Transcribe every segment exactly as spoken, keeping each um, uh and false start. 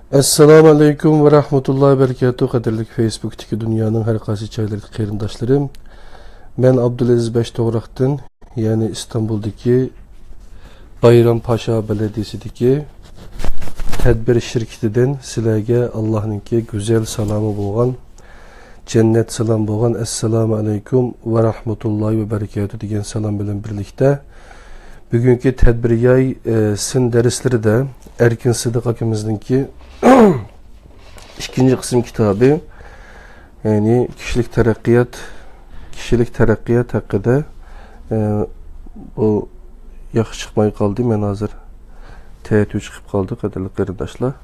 ئەسسالامۇ ئەلەيكۇم ۋە رەھمەتۇللاھى ۋە بەرىكاتۇھ، قەدىرلىك فېيسبۇكتىكى دۇنيانىڭ ھەر قايسى جايلىرىدىكى قېرىنداشلىرىم. مەن ئابدۇلئەزىز بەشتوغراقتىن، يەنى ئىستانبۇلدىكى بايرام پاشا بەلەدىيىسىدىكى تەدبىر شىركىتىدىن سىلەرگە ئاللاھنىڭكى گۈزەل سالامى بولغان، جەننەت سالام بولغان ئەسسالامۇ ئەلەيكۇم ۋە رەھمەتۇللاھى ۋە بەرىكاتۇھ دېگەن سالام بىلەن بىرلىكتە، بۈگۈنكى تەدبىر ياي، ئە، سىن دەرسلىرىدە ئەركىن سىدىق ئاكىمىزنىڭكى ئىككىنچى قىسىم كىتابى، يەنى كىشىلىك تەرەققىيات، كىشىلىك تەرەققىيات ھەققىدە، ئە، بۇ ياخشى چىقماي قالدى. مەن ھازىر تەتۈر چىقىپ قالدى، قەدىرلىك قېرىنداشلار.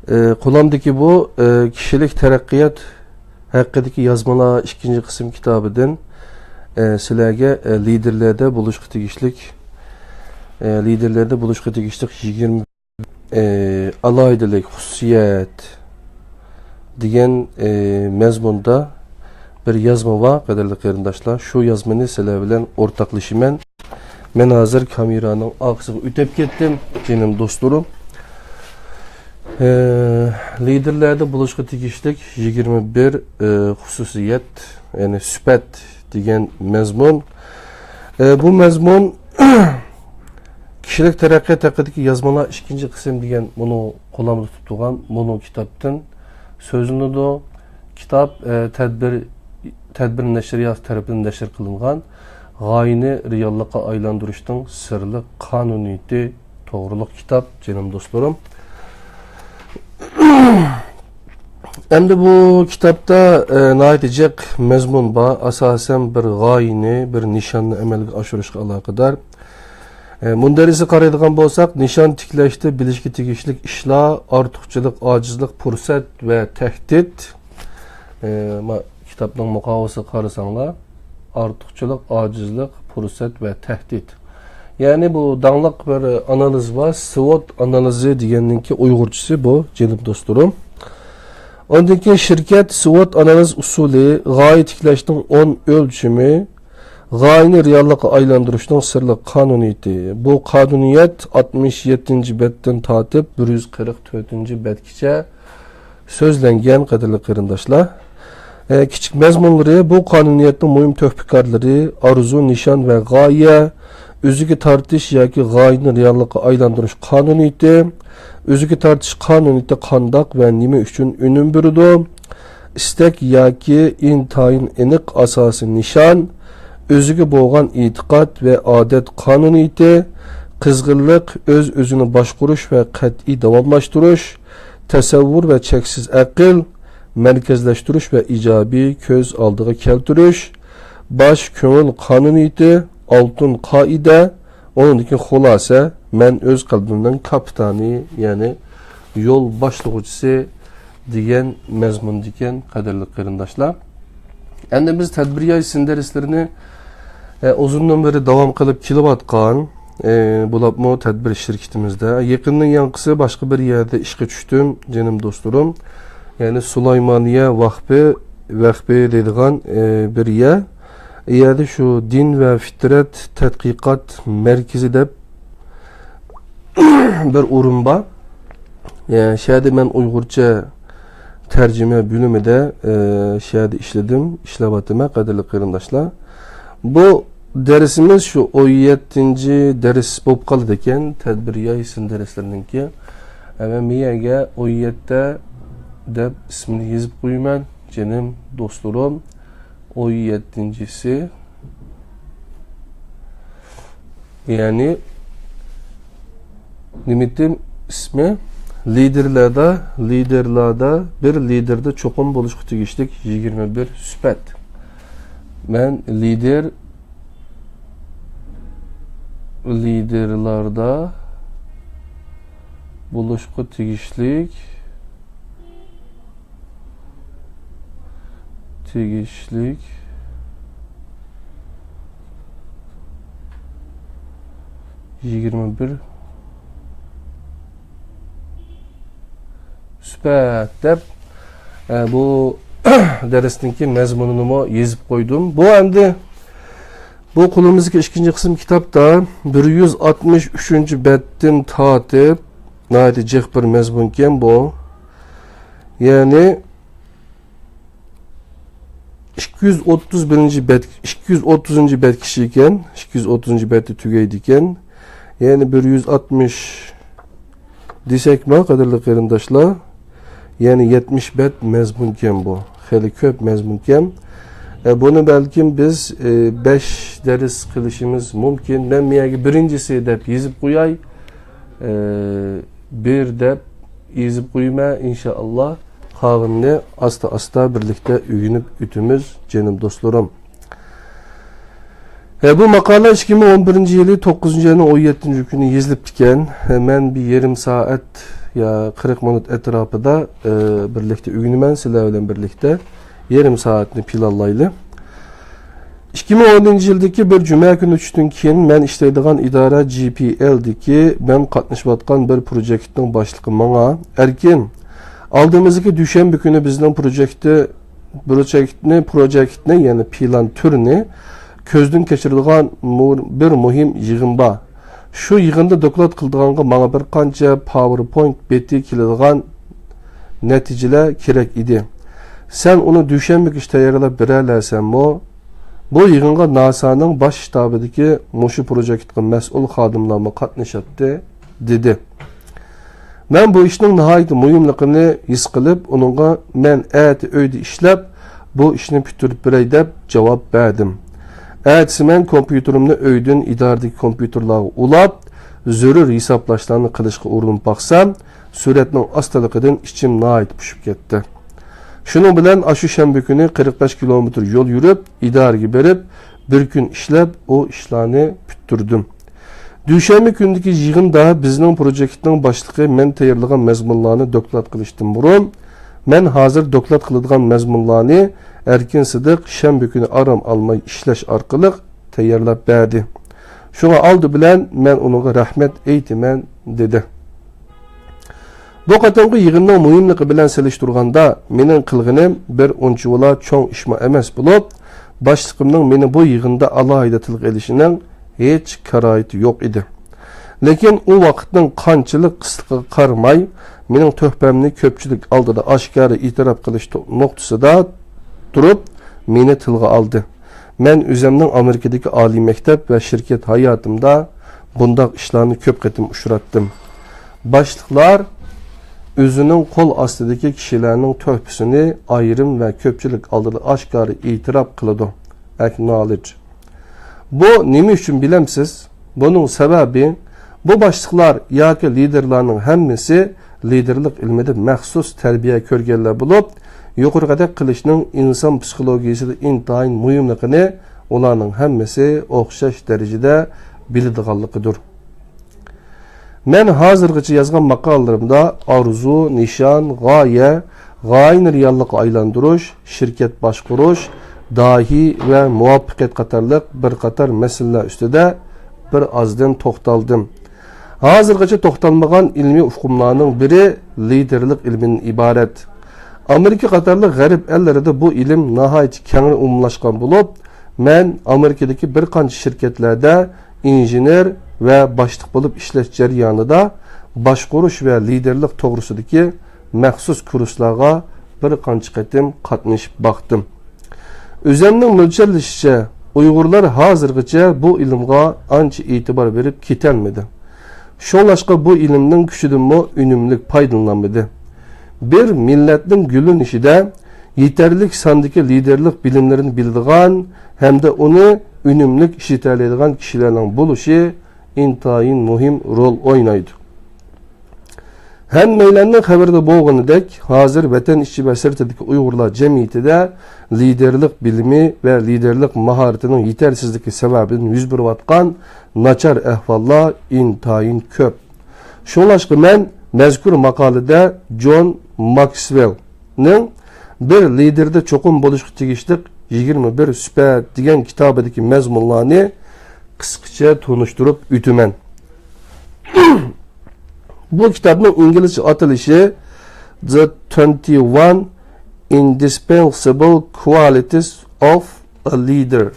ئە، قولۇمدىكى بۇ، ئە، كىشىلىك تەرەققىيات ھەققىدىكى يازمىلار ئىككىنچى قىسىم كىتابىدىن، ئە، سىلەرگە، ئە، لىدېرلەردە بولۇشقا تېگىشلىك، ئە، لىدېرلەردە بولۇشقا تېگىشلىك يىگىرمە، ئە، ئالاھىدىلىك، خۇسۇسىيەت دېگەن، ئە، مەزمۇندا بىر يازما بار، قەدىرلىك قېرىنداشلار. شۇ يازمىنى سىلەر بىلەن ئورتاقلىشىمەن. مەن ھازىر كامېرانىڭ ئارقىسىغا ئۆتۈپ كەتتىم، جېنىم دوستلىرىم. ئە، لىدېرلەردە بولۇشقا تېگىشلىك يىگىرمە بىر، ئە، خۇسۇسىيەت، يەنى سۈپەت دېگەن مەزمۇن. ئە، بۇ مەزمۇن كىشىلىك تەرەققىيات ھەققىدىكى يازمىلار ئىككىنچى قىسىم دېگەن مۇنۇ قولۇمدا تۇتۇپ تۇرغان مۇنۇ كىتابتىن سۆزلىنىدۇ. كىتاب، ئە، تەدبىر، تەدبىر نەشرىياتى تەرىپىدىن نەشر قىلىنغان غايىنى رېئاللىققا ئايلاندۇرۇشنىڭ سىرلىق قانۇنىيىتى توغرۇلۇق كىتاب، جېنىم دوستلىرىم. ئەمدى بۇ كىتابتا، ئە، ناھايىتى جىق مەزمۇن بار. ئاساسەن بىر غايىنى، بىر نىشاننى ئەمەلگە ئاشۇرۇشقا ئالاقىدار. ئە، مۇندەرىجىسىگە قارايدىغان بولساق، نىشان تىكلەشتە بىلىشكە تېگىشلىك ئىشلار، ئارتۇقچىلىق، ئاجىزلىق، پۇرسەت ۋە تەھدىت. ئە، ما-، كىتابنىڭ مۇقاۋىسىگە قارىساڭلار، ئارتۇقچىلىق، ئاجىزلىق، پۇرسەت ۋە تەھدىت. يەنى بۇ داڭلىق بىر ئانالىز بار، سۋوت ئانالىزى دېگەننىڭكى ئۇيغۇرچىسى بۇ، جېنىم دوستلىرىم. ئاندىن كېيىن شىركەت سۋوت ئانالىز ئۇسۇلى، غايە تىكلەشنىڭ ئون ئۆلچىمى، غايىنى رېئاللىققا ئايلاندۇرۇشنىڭ سىرلىق قانۇنىيىتى. بۇ قانۇنىيەت ئاتمىش يەتتىنچى بەتتىن تارتىپ بىر يۈز قىرىق تۆتىنچى بەتكىچە سۆزلەنگەن، قەدىرلىك قېرىنداشلار. ئە، كىچىك مەزمۇنلىرى، بۇ قانۇنىيەتنىڭ مۇھىم تۆھپىكارلىرى، ئارزۇ، نىشان ۋە غايە، ئۆزىگە تارتىش ياكى غايىنى رېئاللىققا ئايلاندۇرۇش قانۇنىيىتى، ئۆزىگە تارتىش قانۇنىيىتى قانداق ۋە نېمە ئۈچۈن ئۈنۈم بېرىدۇ؟ ئىستەك ياكى ئىنتايىن ئېنىق ئاساسىي نىشان، ئۆزىگە بولغان ئېتىقاد ۋە ئادەت قانۇنىيىتى، قىزغىنلىق، ئۆز-ئۆزىنى باشقۇرۇش ۋە قەتئىي داۋاملاشتۇرۇش، تەسەۋۋۇر ۋە چەكسىز ئەقىل، مەركەزلەشتۈرۈش ۋە ئىجابىي كۆز ئالدىغا كەلتۈرۈش، باش كۆڭۈل قانۇنىيىتى، ئالتۇن قائىدە، ئۇنىڭدىكى خۇلاسە، مەن ئۆز قەلبىمنىڭ كاپىتانى، يەنى يول باشلىغۇچىسى دېگەن مەزمۇندىكەن، قەدىرلىك قېرىنداشلار. ئەمدى بىز تەدبىر ياي سىن دەرسلىرىنى، ئە، ئۇزۇندىن بېرى داۋام قىلىپ كېلىۋاتقان، ئە، بولۇپمۇ تەدبىر شىركىتىمىزدە يېقىندىن ياڭقىسى باشقا بىر يەردە ئىشقا چۈشتۈم، جېنىم دوستلىرىم. يەنى سۇلايمانىيە ۋەخپى، ۋەخپى دەيدىغان، ئە، بىر يەر. ئۇ يەردە شۇ دىن ۋە فىترەت تەتقىقات مەركىزى دەپ بىر ئورۇن بار. يە، شۇ يەردە مەن ئۇيغۇرچە تەرجىمە بۆلۈمىدە، ئە، شۇ يەردە ئىشلىدىم، ئىشلەۋاتىمەن، قەدىرلىك قېرىنداشلار. بۇ دەرسىمىز شۇ ئون يەتتىنچى دەرس بولۇپ قالىدىكەن، تەدبىر ياي سىن دەرسلىرىنىڭكى. ئە، مەن بۇ يەرگە ئون يەتتە دەپ ئىسمىنى يېزىپ قويىمەن، جېنىم دوستلىرىم. ئون يەتتىنچىسى، يەنى نېمىتىم ئىسمى، لىدېرلاردا، لىدېرلاردا، بىر لىدېردا چوقۇم بولۇشقا تېگىشلىك يىگىرمە بىر سۈپەت. مەن لىدېر، لىدېرلاردا بولۇشقا تېگىشلىك، تېگىشلىك يىگىرمە بىر سۈپەت دەپ، ئە، بۇ دەرسنىڭكى مەزمۇنىنىمۇ يېزىپ قويدۇم. بۇ ئەمدى بۇ قولىمىزدىكى ئىككىنچى قىسىم كىتابتا بىر يۈز ئاتمىش ئۈچىنچى بەتتىن تارتىپ ناھايىتى جىق بىر مەزمۇنكەن بۇ. يەنى، ئىككى يۈز ئوتتۇز بىرىنچى بەت، ئىككى يۈز ئوتتۇزىنچى بەت كىشىكەن، ئىككى يۈز ئوتتۇزىنچى بەتتە تۈگەيدىكەن. يەنى بىر يۈز ئاتمىش دېسەكما، قەدىرلىك قېرىنداشلار، يەنى يەتمىش بەت مەزمۇنكەن بۇ. خېلى كۆپ مەزمۇنكەن. ئە، بۇنى بەلكىم بىز، ئە، بەش دەرس قىلىشىمىز مۇمكىن. مەن بۇ يەرگە بىرىنچىسى دەپ يېزىپ قوياي. ئە، بىر دەپ يېزىپ قويىمەن، ئىنشائاللا. قالغىنىنى ئاستا-ئاستا بىرلىكتە ئۆگىنىپ ئۆتىمىز، جېنىم دوستلىرىم. ئە، بۇ ماقالە ئىككى مىڭ ئون بىرىنچى يىلى توققۇزىنچى ئاينىڭ ئون يەتتىنچى كۈنى يېزىلىپتىكەن. ئە، مەن بىر يېرىم سائەت يا قىرىق مىنۇت ئەتراپىدا، ئە، بىرلىكتە ئۆگىنىمەن، سىلەر بىلەن بىرلىكتە يېرىم سائەتنى پىلانلايلى. ئىككى مىڭ ئونىنچى يىلدىكى بىر جۈمە كۈنى چۈشتىن كېيىن مەن ئىشلەيدىغان ئىدارە جى پى ئېلدىكى مەن قاتنىشىۋاتقان بىر پروجېكتنىڭ باشلىقى ماڭا، ئەركىن، ئالدىمىزدىكى دۈشەنبە كۈنى بىزنىڭ پروجېكتى، پروجېكتنى، پروجېكتنى، يەنى پىلان تۈرىنى كۆزدىن كەچۈرىدىغان مۇ-، بىر مۇھىم يىغىن بار. شۇ يىغىندا دوكلات قىلىدىغانغا ماڭا بىر قانچە پاۋېرپوينت بېتى كېلىدىغان نەتىجىلەر كېرەك ئىدى. سەن ئۇنى دۈشەنبە كۈنى تەييارلاپ بېرەلەيسەنمۇ؟ بۇ يىغىنغا ناسانىڭ باش شتابىدىكى مۇشۇ پروجېكتقا مەسئۇل خادىملارمۇ قاتنىشاتتى، دېدى. مەن بۇ ئىشنىڭ ناھايىتى مۇھىملىقىنى ھېس قىلىپ، ئۇنىڭغا مەن ئەتە ئۆيدە ئىشلەپ، بۇ ئىشنى پۈتتۈرۈپ بېرەي دەپ جاۋاب بەردىم. ئەتىسى مەن كومپيۇتېرىمنى ئۆيدىن ئىدارىدىكى كومپيۇتېرلارغا ئۇلاپ، زۆرۈر ھېسابلاشلارنى قىلىشقا ئۇرۇنۇپ باقسام، سۈرەتنىڭ ئاستىلىقىدىن ئىچىم ناھايىتى پۇشۇپ كەتتى. شۇنىڭ بىلەن ئاشۇ شەنبە كۈنى قىرىق بەش كىلومېتىر يول يۈرۈپ، ئىدارىگە بېرىپ، بىر كۈن ئىشلەپ، ئۇ ئىشلارنى پۈتتۈردۈم. دۈشەنبە كۈنىدىكى يىغىندا بىزنىڭ پروجېكتنىڭ باشلىقى مەن تەييارلىغان مەزمۇنلارنى دوكلات قىلىشتىن بۇرۇن، مەن ھازىر دوكلات قىلىدىغان مەزمۇنلارنى ئەركىن سىدىق شەنبە كۈنى ئارام ئالماي ئىشلەش ئارقىلىق تەييارلاپ بەردى. شۇڭا ئالدى بىلەن مەن ئۇنىڭغا رەھمەت ئېيتىمەن، دېدى. بۇ قېتىمقى يىغىننىڭ مۇھىملىقى بىلەن سېلىشتۇرغاندا، مېنىڭ قىلغىنىم بىر ئۇنچىۋالا چوڭ ئىشمۇ ئەمەس بولۇپ، باشلىقىمنىڭ مېنى بۇ يىغىندا ئالاھىدە تىلغا ئېلىشىنىڭ ھېچ كارايىتى يوق ئىدى. لېكىن ئۇ ۋاقىتنىڭ قانچىلىك قىسلىقىغا قارىماي، مېنىڭ تۆھپەمنى كۆپچىلىك ئالدىدا ئاشكارا ئېتىراپ قىلىش تو-، نۇقتىسىدا تۇرۇپ، مېنى تىلغا ئالدى. مەن ئۆزۈمنىڭ ئامېرىكىدىكى ئالىي مەكتەپ ۋە شىركەت ھاياتىمدا بۇنداق ئىشلارنى كۆپ قېتىم ئۇچراتتىم. باشلىقلار ئۆزىنىڭ قول ئاستىدىكى كىشىلەرنىڭ تۆھپىسىنى ئايرىم ۋە كۆپچىلىك ئالدىدا ئاشكارا ئېتىراپ قىلىدۇ. Acknowledge. بۇ نېمە ئۈچۈن بىلەمسىز؟ بۇنىڭ سەۋەبى، بۇ باشلىقلار ياكى لىدېرلارنىڭ ھەممىسى لىدېرلىق ئىلمىدە مەخسۇس تەربىيە كۆرگەنلەر بولۇپ، يۇقىرىقىدەك قىلىشنىڭ ئىنسان پسىخولوگىيىسىدە ئىنتايىن مۇھىملىقىنى ئۇلارنىڭ ھەممىسى ئوخشاش دەرىجىدە بىلىدىغانلىقىدۇر. مەن ھازىرغىچە يازغان ماقالىلىرىمدا ئارزۇ، نىشان، غايە، غايىنى رېئاللىققا ئايلاندۇرۇش، شىركەت باشقۇرۇش، داھىي ۋە مۇۋەپپەقىيەت قاتارلىق بىر قاتار مەسىلىلەر ئۈستىدە بىر ئازدىن توختالدىم. ھازىرغىچە توختالمىغان ئىلمىي ئۇقۇملارنىڭ بىرى لىدېرلىق ئىلمىدىن ئىبارەت. ئامېرىكا قاتارلىق غەرب ئەللىرىدە بۇ ئىلىم ناھايىتى كەڭرى ئومۇملاشقان بولۇپ، مەن ئامېرىكىدىكى بىر قانچە شىركەتلەردە ئىنژېنېر ۋە باشلىق بولۇپ ئىشلەش جەريانىدا باشقۇرۇش ۋە لىدېرلىق توغرىسىدىكى مەخسۇس كۇرسلارغا بىر قانچە قېتىم قاتنىشىپ باقتىم. ئۆزۈمنىڭ مۆلچەرلىشىچە، ئۇيغۇرلار ھازىرغىچە بۇ ئىلىمغا ئانچە ئېتىبار بېرىپ كېتەلمىدى. شۇڭلاشقا بۇ ئىلىمنىڭ كۈچىدىنمۇ ئۈنۈملۈك پايدىلىنالمىدى. بىر مىللەتنىڭ گۈللىنىشىدە يېتەرلىك ساندىكى لىدېرلىق بىلىملىرىنى بىلىدىغان ھەمدە ئۇنى ئۈنۈملۈك ئىشلىتەلەيدىغان كىشىلەرنىڭ بولۇشى ئىنتايىن مۇھىم رول ئوينايدۇ. ھەممەيلەننىڭ خەۋىرىدە بولغىنىدەك، ھازىر ۋەتەن ئىچى ۋە سىرتىدىكى ئۇيغۇرلار جەمئىيىتىدە لىدېرلىق بىلىمى ۋە لىدېرلىق ماھارىتىنىڭ يېتەرسىزلىكى سەۋەبىدىن يۈز بېرىۋاتقان ناچار ئەھۋاللار ئىنتايىن كۆپ. شۇڭلاشقا مەن مەزكۇر ماقالىدە جون ماكسۋېلنىڭ بىر لىدېردا چوقۇم بولۇشقا تېگىشلىك يىگىرمە بىر سۈپەت دېگەن كىتابىدىكى مەزمۇنلارنى قىسقىچە تونۇشتۇرۇپ ئۆتىمەن. بۇ كىتابنىڭ ئىنگلىزچە ئاتىلىشى The twenty-one Indispensable Qualities of a Leader.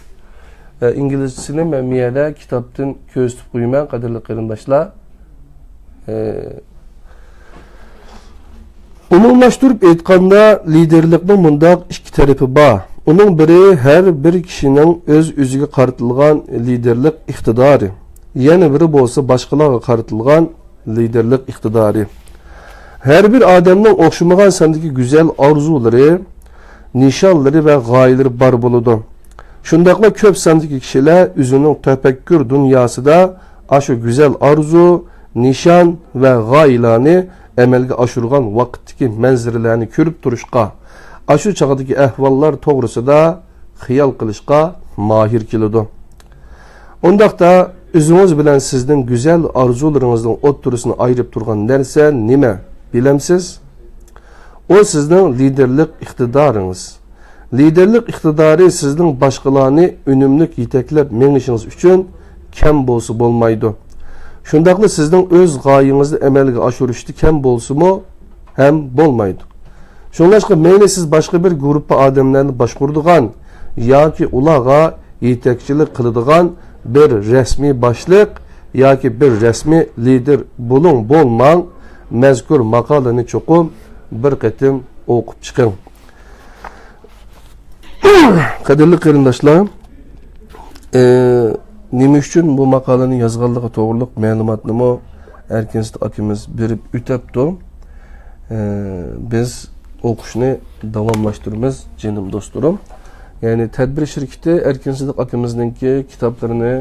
ئە، ئىنگلىزچىسىنى مەن بۇ يەردە كىتابتىن كۆرسىتىپ قويىمەن، قەدىرلىك قېرىنداشلار. ئە، ئومۇملاشتۇرۇپ ئېيتقاندا، لىدېرلىقنىڭ مۇنداق ئىككى تەرىپى بار. ئۇنىڭ بىرى ھەر بىر كىشىنىڭ ئۆز-ئۆزىگە قارىتىلغان لىدېرلىق ئىقتىدارى، يەنە بىرى بولسا باشقىلارغا قارىتىلغان لىدېرلىق ئىقتىدارى. ھەر بىر ئادەمنىڭ ئوخشىمىغان ساندىكى گۈزەل ئارزۇلىرى، نىشانلىرى ۋە غايىلىرى بار بولىدۇ. شۇنداقلا كۆپ ساندىكى كىشىلەر ئۆزىنىڭ تەپەككۇر دۇنياسىدا ئاشۇ گۈزەل ئارزۇ، نىشان ۋە غايىلەرنى ئەمەلگە ئاشۇرغان ۋاقىتتىكى مەنزىرىلەرنى كۆرۈپ تۇرۇشقا، ئاشۇ چاغدىكى ئەھۋاللار توغرىسىدا خىيال قىلىشقا ماھىر كېلىدۇ. ئۇنداقتا، ئۆزىڭىز بىلەن سىزنىڭ گۈزەل ئارزۇلىرىڭىزنىڭ ئوتتۇرىسىنى ئايرىپ تۇرغان نەرسە نېمە، بىلەمسىز؟ ئۇ سىزنىڭ لىدېرلىق ئىقتىدارىڭىز. لىدېرلىق ئىقتىدارى سىزنىڭ باشقىلارنى ئۈنۈملۈك يېتەكلەپ مېڭىشىڭىز ئۈچۈن كەم بولسا بولمايدۇ. شۇنداقلا سىزنىڭ ئۆز غايىڭىزنى ئەمەلگە ئاشۇرۇشتا كەم بولسىمۇ ھەم بولمايدۇ. شۇڭلاشقا مەيلى سىز باشقا بىر گۇرۇپپا ئادەملەرنى باشقۇرىدىغان ياكى ئۇلارغا يېتەكچىلىك قىلىدىغان بىر رەسمىي باشلىق ياكى بىر رەسمىي لىدېر بولۇڭ بولماڭ، مەزكۇر ماقالىنى چوقۇم بىر قېتىم ئوقۇپ چىقىڭ. قەدىرلىك قېرىنداشلار، ئى، نېمە ئۈچۈن بۇ ماقالىنى يازغانلىقى توغرۇلۇق مەلۇماتنىمۇ ئەركىن سىدىق ئاكىمىز بېرىپ ئۆتەپتۇ. ئى، بىز ئوقۇشنى داۋاملاشتۇرىمىز، جېنىم دوستلىرىم. يەنى تەدبىر شىركىتى ئەركىن سىدىق ئاكىمىزنىڭكى كىتابلىرىنى،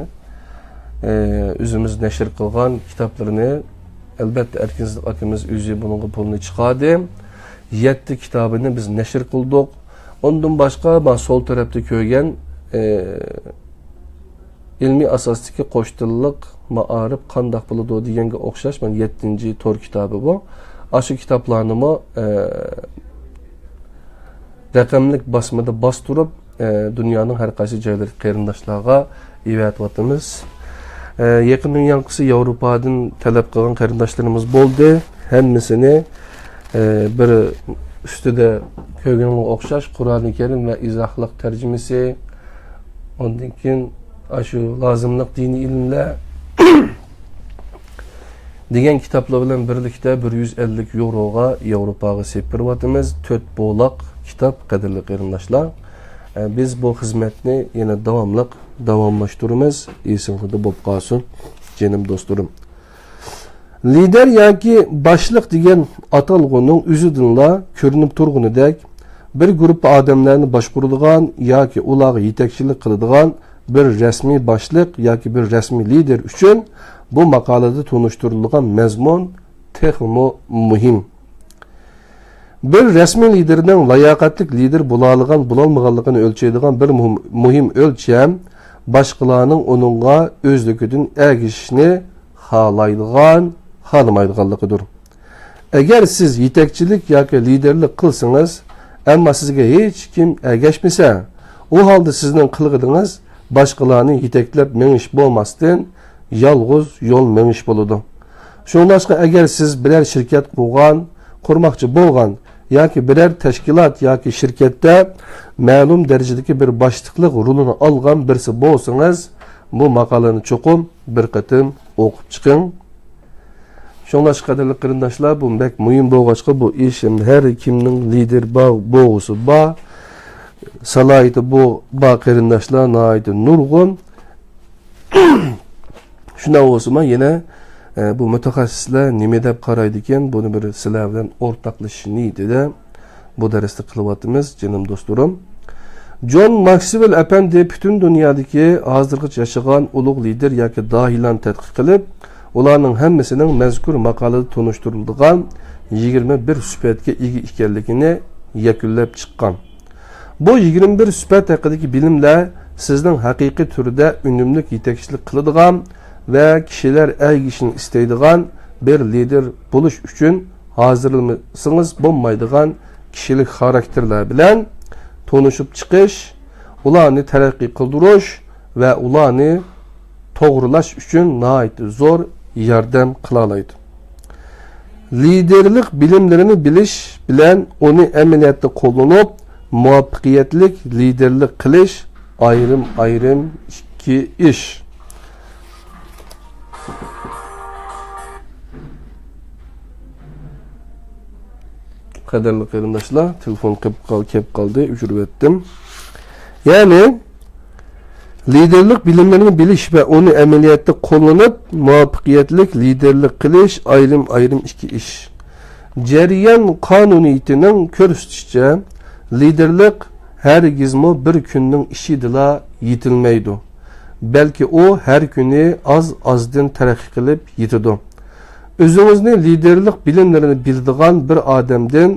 ئى، ئۆزىمىز نەشر قىلغان كىتابلىرىنى، ئەلبەتتە، ئەركىن سىدىق ئاكىمىز ئۆزى بۇنىڭغا پۇلنى چىقاردى. يەتتە كىتابىنى بىز نەشر قىلدۇق. ئۇندىن باشقا، مانا سول تەرەپتە كۆرگەن، ئى، ئىلمىي ئاساستىكى قوش تىللىق مائارىپ قانداق بولىدۇ دېگەنگە ئوخشاش، مانا يەتتىنچى تور كىتابى بۇ. ئاشۇ كىتابلارنىمۇ، ئى، رەقەملىك باسمىدا باستۇرۇپ، ئى، دۇنيانىڭ ھەر قايسى جايلىرىدىكى قېرىنداشلارغا ئېۋەتىۋاتىمىز. ئى، يېقىندىن ياڭقىسى ياۋروپادىن تەلەپ قىلغان قېرىنداشلىرىمىز بولدى. ھەممىسىنى، ئى، بىر ئۈستىدە كۆرگىنىڭلارغا ئوخشاش قۇرئانى كەرىم ۋە ئىزاھلىق تەرجىمىسى، ئاندىن كېيىن ئاشۇ لازىملىق دىنىي ئىلىملەر دېگەن كىتابلار بىلەن بىرلىكتە بىر يۈز ئەللىك ياۋروغا ياۋروپاغا سېلىپ بېرىۋاتىمىز. تۆت بولاق كىتاب، قەدىرلىك قېرىنداشلار. ئە، بىز بۇ خىزمەتنى يەنە داۋاملىق داۋاملاشتۇرىمىز. ئېسىڭلاردا بولۇپ قالسۇن، جېنىم دوستلىرىم. لىدېر ياكى باشلىق دېگەن ئاتالغۇنىڭ ئۆزىدىنلا كۆرۈنۈپ تۇرغىنىدەك، بىر گۇرۇپپا ئادەملەرنى باشقۇرىدىغان ياكى ئۇلارغا يېتەكچىلىك قىلىدىغان بىر رەسمىي باشلىق ياكى بىر رەسمىي لىدېر ئۈچۈن بۇ ماقالىدە تونۇشتۇرۇلغان مەزمۇن تېخىمۇ مۇھىم. بىر رەسمىي لىدېرنىڭ لاياقەتلىك لىدېر بولالىغان، بولالمىغانلىقىنى ئۆلچەيدىغان بىر مۇھىم، مۇھىم ئۆلچەم، باشقىلارنىڭ ئۇنىڭغا ئۆزلۈكىدىن ئەگىشىشنى خالايدىغان، خالىمايدىغانلىقىدۇر. ئەگەر سىز يېتەكچىلىك ياكى لىدېرلىك قىلسىڭىز، ئەمما سىزگە ھېچكىم ئەگەشمىسە، ئۇ ھالدا سىزنىڭ قىلغىنىڭىز باشقىلارنى يېتەكلەپ مېڭىش بولماستىن، يالغۇز يول مېڭىش بولىدۇ. شۇڭلاشقا، ئەگەر سىز بىرەر شىركەت قۇرغان، قۇرماقچى بولغان ياكى بىرەر تەشكىلات ياكى شىركەتتە مەلۇم دەرىجىدىكى بىر باشلىقلىق رولىنى ئالغان بىرسى بولسىڭىز، بۇ ماقالىنى چوقۇم بىر قېتىم ئوقۇپ چىقىڭ. شۇڭلاشقا، قەدىرلىك قېرىنداشلار، بۇ بەك مۇھىم بولغاچقا، بۇ ئىش ھەر كىمنىڭ لىدېر بار، بولغۇسى بار، سالاھىيىتى بو-، بار قېرىنداشلار ناھايىتى نۇرغۇن. شۇنداق بولسىمۇ يەنە، ئە، بۇ مۇتەخەسسىسلەر نېمە دەپ قارايدىكەن، بۇنى بىر سىلەر بىلەن ئورتاقلىشىش نىيىتىدە بۇ دەرسنى قىلىۋاتىمىز، جېنىم دوستلىرىم. جون ماكسۋېل ئەپەندى پۈتۈن دۇنيادىكى ھازىرغىچە ياشىغان ئۇلۇغ لىدېر ياكى داھىيلارنى تەتقىق قىلىپ، ئۇلارنىڭ ھەممىسىنىڭ مەزكۇر ماقالىدە تونۇشتۇرۇلىدىغان يىگىرمە بىر سۈپەتكە ئىگە ئىكەنلىكىنى يەكۈنلەپ چىققان. بۇ يىگىرمە بىر سۈپەت ھەققىدىكى بىلىملەر سىزنىڭ ھەقىقىي تۈردە ئۈنۈملۈك يېتەكچىلىك قىلىدىغان ۋە كىشىلەر ئەگىشىشنى ئىستەيدىغان بىر لىدېر بولۇش ئۈچۈن ھازىرلىمىسىڭىز بولمايدىغان كىشىلىك خاراكتېرلەر بىلەن تونۇشۇپ چىقىش، ئۇلارنى تەرەققىي قىلدۇرۇش ۋە ئۇلارنى توغرىلاش ئۈچۈن ناھايىتى زور ياردەم قىلالايدۇ. لىدېرلىق بىلىملىرىنى بىلىش بىلەن ئۇنى ئەمەلىيەتتە قوللىنىپ، مۇۋەپپەقىيەتلىك لىدېرلىق قىلىش ئايرىم-ئايرىم ئىككى ئىش. قەدىرلىك قېرىنداشلار، تېلېفون قېپ قال-، كەپ قالدى، ئۆچۈرۈۋەتتىم. يەنى، لىدېرلىق بىلىملىرىنى بىلىش ۋە ئۇنى ئەمەلىيەتتە قوللىنىپ، مۇۋەپپەقىيەتلىك لىدېرلىق قىلىش ئايرىم-ئايرىم ئىككى ئىش. جەريان قانۇنىيىتىنىڭ كۆرسىتىشىچە، لىدېرلىق ھەرگىزمۇ بىر كۈننىڭ ئىشىدىلا يېتىلمەيدۇ، بەلكى ئۇ ھەر كۈنى ئاز-ئازدىن تەرەققىي قىلىپ يېتىدۇ. ئۆزىڭىزنى لىدېرلىق بىلىملىرىنى بىلىدىغان بىر ئادەمدىن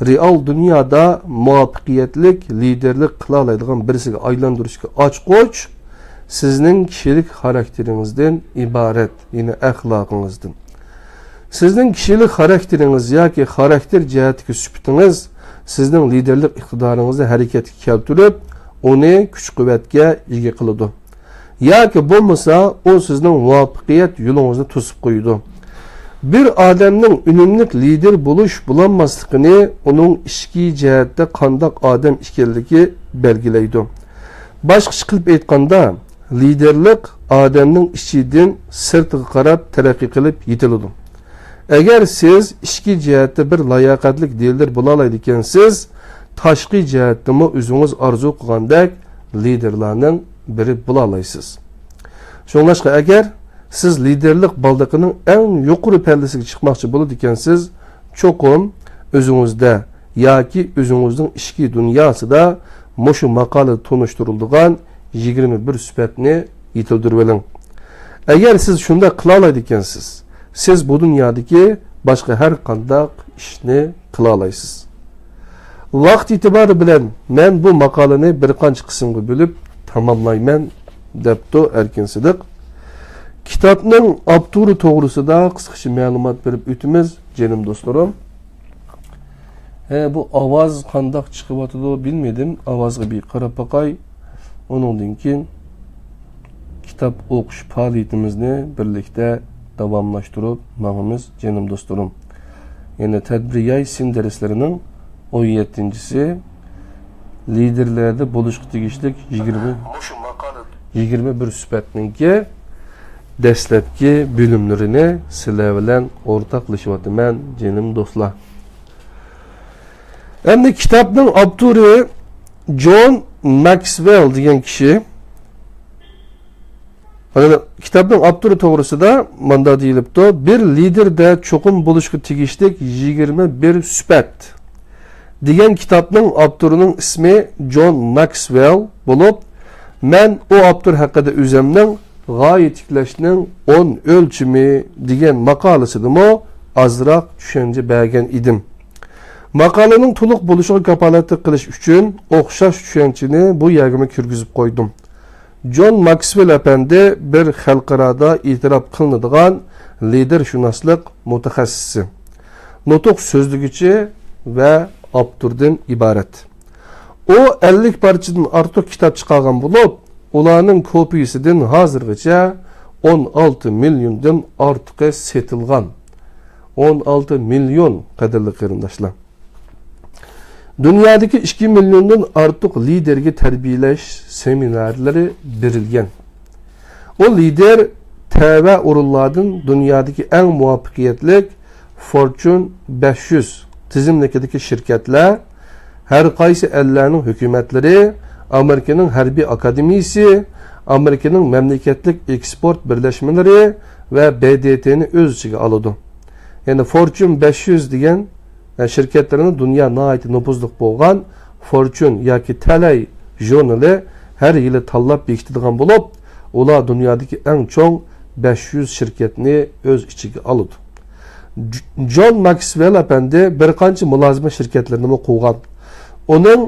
رېئال دۇنيادا مۇۋەپپەقىيەتلىك لىدېرلىك قىلالايدىغان بىرسىگە ئايلاندۇرۇشقا ئاچقۇچ سىزنىڭ كىشىلىك خاراكتېرىڭىزدىن ئىبارەت، يەنى ئەخلاقىڭىزدىن. سىزنىڭ كىشىلىك خاراكتېرىڭىز ياكى خاراكتېر جەھەتتىكى سۈپىتىڭىز سىزنىڭ لىدېرلىك ئىقتىدارىڭىزنى ھەرىكەتكە كەلتۈرۈپ، ئۇنى كۈچ-قۇۋۋەتكە ئىگە قىلىدۇ. ياكى بولمىسا، ئۇ سىزنىڭ مۇۋەپپەقىيەت يولىڭىزنى توسۇپ قويىدۇ. بىر ئادەمنىڭ ئۈنۈملۈك لىدېر بولۇش، بولالماسلىقىنى ئۇنىڭ ئىچكى جەھەتتە قانداق ئادەم ئىكەنلىكى بەلگىلەيدۇ. باشقىچە قىلىپ ئېيتقاندا، لىدېرلىق ئادەمنىڭ ئىچىدىن سىرتىغا قاراپ تەرەققىي قىلىپ يېتىلىدۇ. ئەگەر سىز ئىچكى جەھەتتە بىر لاياقەتلىك لىدېر بولالايدىكەنسىز، تاشقى جەھەتتىمۇ ئۆزىڭىز ئارزۇ قىلغاندەك لىدېرلارنىڭ بىرى بولالايسىز. شۇڭلاشقا، ئەگەر سىز لىدېرلىق بالدىقىنىڭ ئەڭ يۇقىرى پەللىسىگە چىقماقچى بولىدىكەنسىز، چوقۇم ئۆزىڭىزدە ياكى ئۆزىڭىزنىڭ ئىچكى دۇنياسىدا مۇشۇ ماقالىدە تونۇشتۇرۇلىدىغان يىگىرمە بىر سۈپەتنى يېتىلدۈرۈۋېلىڭ. ئەگەر سىز شۇنداق قىلالايدىكەنسىز، سىز بۇ دۇنيادىكى باشقا ھەر قانداق ئىشنى قىلالايسىز. ۋاقىت ئېتىبارى بىلەن مەن بۇ ماقالىنى بىر قانچە قىسىمغا بۆلۈپ تاماملايمەن، دەپتۇ ئەركىن سىدىق. كىتابنىڭ ئاپتورى توغرىسىدا قىسقىچە مەلۇمات بېرىپ ئۆتىمىز، جېنىم دوستلىرىم. ھە، بۇ ئاۋاز قانداق چىقىۋاتىدۇ بىلمىدىم. ئاۋازغا بىر قاراپ باقاي. ئۇنىڭدىن كېيىن كىتاب ئوقۇش پائالىيىتىمىزنى بىرلىكتە داۋاملاشتۇرۇپ ماڭىمىز، جېنىم دوستلىرىم. يەنى تەدبىر ياي سىن دەرسلىرىنىڭ ئون يەتتىنچىسى، لىدېرلەردە بولۇشقا تېگىشلىك يىگىرمە، يىگىرمە بىر سۈپەتنىڭكى دەسلەپكى بۆلۈملىرىنى سىلەر بىلەن ئورتاقلىشىۋاتىمەن، جېنىم دوستلار. ئەمدى كىتابنىڭ ئاپتورى جون ماكسۋېل دېگەن كىشى. مانا، كىتابنىڭ ئاپتورى توغرىسىدا مۇنداق دېيىلىپتۇ: «بىر لىدېردە چوقۇم بولۇشقا تېگىشلىك يىگىرمە بىر سۈپەت» دېگەن كىتابنىڭ ئاپتورىنىڭ ئىسمى جون ماكسۋېل بولۇپ، مەن ئۇ ئاپتور ھەققىدە ئۆزۈمنىڭ «غايە تىكلەشنىڭ ئون ئۆلچىمى» دېگەن ماقالىسىدىمۇ ئازراق چۈشەنچە بەرگەن ئىدىم. ماقالىنىڭ تولۇق بولۇشىغا كاپالەتلىك قىلىش ئۈچۈن ئوخشاش چۈشەنچىنى بۇ يەرگىمۇ كىرگۈزۈپ قويدۇم. جون ماكسۋېل ئەپەندى بىر خەلقئارادا ئېتىراپ قىلىنىدىغان لىدېرشۇناسلىق مۇتەخەسسىسى، نۇتۇق سۆزلىگۈچى ۋە ئاپتوردىن ئىبارەت. ئۇ ئەللىك پارچىدىن ئارتۇق كىتاب چىقارغان بولۇپ، ئۇلارنىڭ كوپىيىسىدىن ھازىرغىچە ئون ئالتە مىليوندىن ئارتۇقى سېتىلغان. ئون ئالتە مىليون، قەدىرلىك قېرىنداشلار. دۇنيادىكى ئىككى مىليوندىن ئارتۇق لىدېرگە تەربىيەلەش سېمىنارلىرى بېرىلگەن. ئۇ لىدېر تەۋە ئورۇنلاردىن دۇنيادىكى ئەڭ مۇۋەپپەقىيەتلىك فورچۇن بەش يۈز تىزىملىكىدىكى شىركەتلەر، ھەر قايسى ئەللەرنىڭ ھۆكۈمەتلىرى، ئامېرىكىنىڭ ھەربىي ئاكادېمىيىسى، ئامېرىكىنىڭ مەملىكەتلىك ئېكسپورت بىرلەشمىلىرى ۋە ب د ت نى ئۆز ئىچىگە ئالىدۇ. يەنى فورچۇن بەش يۈز دېگەن، ئە، شىركەتلىرىنى دۇنيا ناھايىتى نوپۇزلۇق بولغان فورچۇن ياكى تەلەي ژۇرنىلى ھەر يىلى تاللاپ بېكىتىدىغان بولۇپ، ئۇلار دۇنيادىكى ئەڭ چوڭ بەش يۈز شىركەتنى ئۆز ئىچىگە ئالىدۇ. ج-، جون ماكسۋېل ئەپەندى بىر قانچە مۇلازىمەت شىركەتلىرىنىمۇ قۇرغان. ئۇنىڭ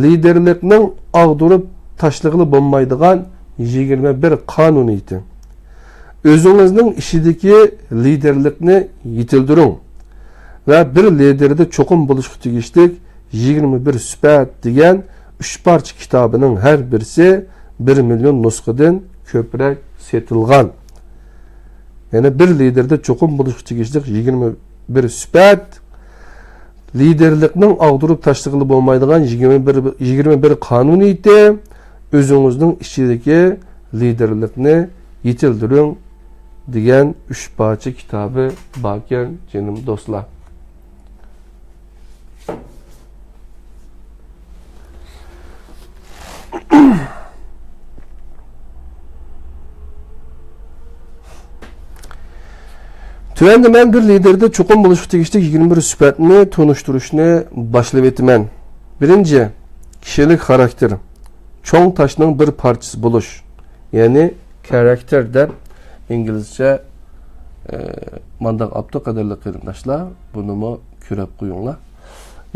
لىدېرلىكنىڭ ئاغدۇرۇپ تاشلىغىلى بولمايدىغان يىگىرمە بىر قانۇنىيىتى، «ئۆزىڭىزنىڭ ئىچىدىكى لىدېرلىكنى يېتىلدۈرۈڭ» ۋە «بىر لىدېردە چوقۇم بولۇشقا تېگىشلىك يىگىرمە بىر سۈپەت» دېگەن ئۈچ پارچە كىتابىنىڭ ھەر بىرسى بىر مىليون نۇسخىدىن كۆپرەك سېتىلغان. يەنى بىر لىدېردە چوقۇم بولۇشقا تېگىشلىك يىگىرمە بىر سۈپەت، لىدېرلىكنىڭ ئاغدۇرۇپ تاشلىغىلى بولمايدىغان يىگىرمە بىر، يىگىرمە بىر قانۇنىيىتى، «ئۆزىڭىزنىڭ ئىچىدىكى لىدېرلىكنى يېتىلدۈرۈڭ» دېگەن ئۈچ پارچە كىتابى باركەن، جېنىم دوستلار. تۆۋەندە مەن بىر لىدېردە چوقۇم بولۇشقا تېگىشلىك يىگىرمە بىر سۈپەتنى تونۇشتۇرۇشنى باشلىۋېتىمەن. بىرىنچى، كىشىلىك خاراكتېر. چوڭ تاشنىڭ بىر پارچىسى بولۇش. يەنى كاراكتېر دەپ ئىنگلىزچە، ئە، مانداق ئاپتۇ، قەدىرلىك قېرىنداشلار. بۇنىمۇ كۆرۈپ قويۇڭلار.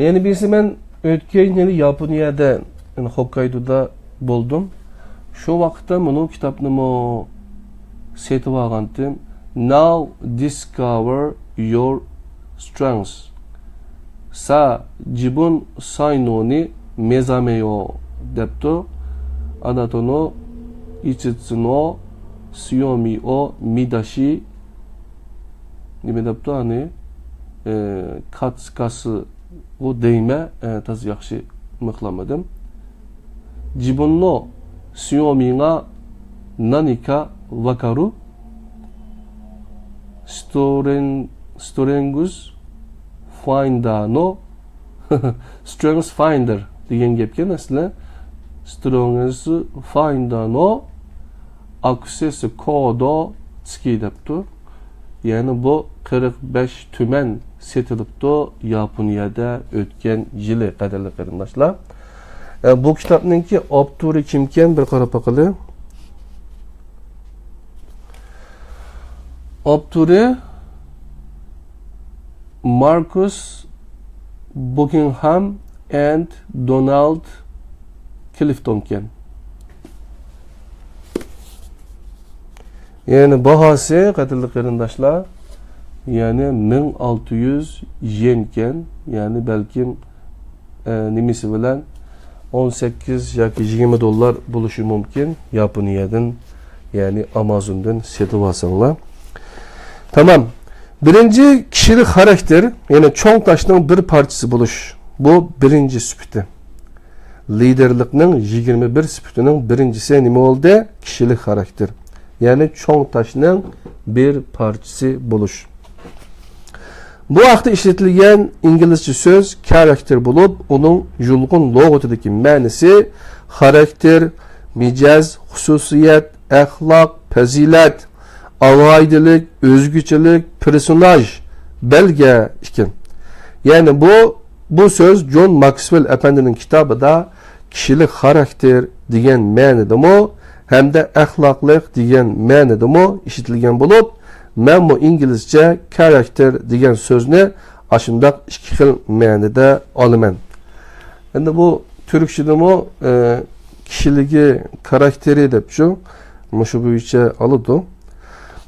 يەنە بىرسى، مەن ئۆتكەن يىلى ياپونىيەدە، يەنى خوككايدودا بولدۇم. شۇ ۋاقىتتا مۇنۇ كىتابنىمۇ سېتىۋالغانتىم. Now discover your strengths. سا جىبۇن ساينونى مېزامېيو دەپتۇ. ئاناتونو ئىچىتسۇنو سيومىئو مىداشى نېمە دەپتۇ، ئانى، ئە، كاتسۇكاسىغۇ دەيمەن، ئە، تازا ياخشى ئېنىقلىمىدىم. جىبۇننو سيومىڭا نانىكا ۋاكارۇ؟ ستورېن-، ستورېنگۇس فايندانو، سترېنگس فايندېر دېگەن گەپكەن ئەسلى. سترېنگس فايندانو ئاكسېس كودو تسكى دەپتۇ. يەنى بۇ قىرىق بەش تۈمەن سېتىلىپتۇ ياپونىيەدە ئۆتكەن يىلى، قەدىرلىك قېرىنداشلار. ئە، بۇ كىتابنىڭكى ئاپتورى كىمكەن، بىر قاراپ باقىلى. ئاپتورى ماركۇس بۇكىنغھام ئەند دونالد كلىفتونكەن. يەنى باھاسى، قەدىرلىك قېرىنداشلار، يەنى مىڭ ئالتە يۈز يېنكەن، يەنى بەلكىم، ئە، نېمىسى بىلەن ئون سەككىز ياكى يىگىرمە دوللار بولۇشى مۇمكىن. ياپونىيەدىن، يەنى ئامازوندىن سېتىۋالساڭلار. تامام. بىرىنچى، كىشىلىك خاراكتېر، يەنى چوڭ تاشنىڭ بىر پارچىسى بولۇش. بۇ بىرىنچى سۈپىتى. لىدېرلىكنىڭ يىگىرمە بىر سۈپىتىنىڭ بىرىنچىسى نېمە بولدى؟ كىشىلىك خاراكتېر. يەنى چوڭ تاشنىڭ بىر پارچىسى بولۇش. بۇ ھەقتە ئىشلىتىلگەن ئىنگلىزچە سۆز كاراكتېر بولۇپ، ئۇنىڭ يۇلغۇن لۇغىتىدىكى مەنىسى خاراكتېر، مىجەز، خۇسۇسىيەت، ئەخلاق، پەزىلەت، ئالاھىدىلىك، ئۆزگىچىلىك، پېرسوناژ، بەلگە ئىكەن. يەنى بۇ، بۇ سۆز جون ماكسۋېل ئەپەندىنىڭ كىتابىدا كىشىلىك خاراكتېر دېگەن مەنىدىمۇ ھەمدە ئەخلاقلىق دېگەن مەنىدىمۇ ئىشلىتىلگەن بولۇپ، مەنمۇ ئىنگلىزچە كاراكتېر دېگەن سۆزنى ئاشۇنداق ئىككى خىل مەنىدە ئالىمەن. ئەمدى بۇ تۈركچىدىمۇ، ئە، كىشىلىكى، كاراكتېرى دەپ شۇ، مۇشۇ بويىچە ئالىدۇ.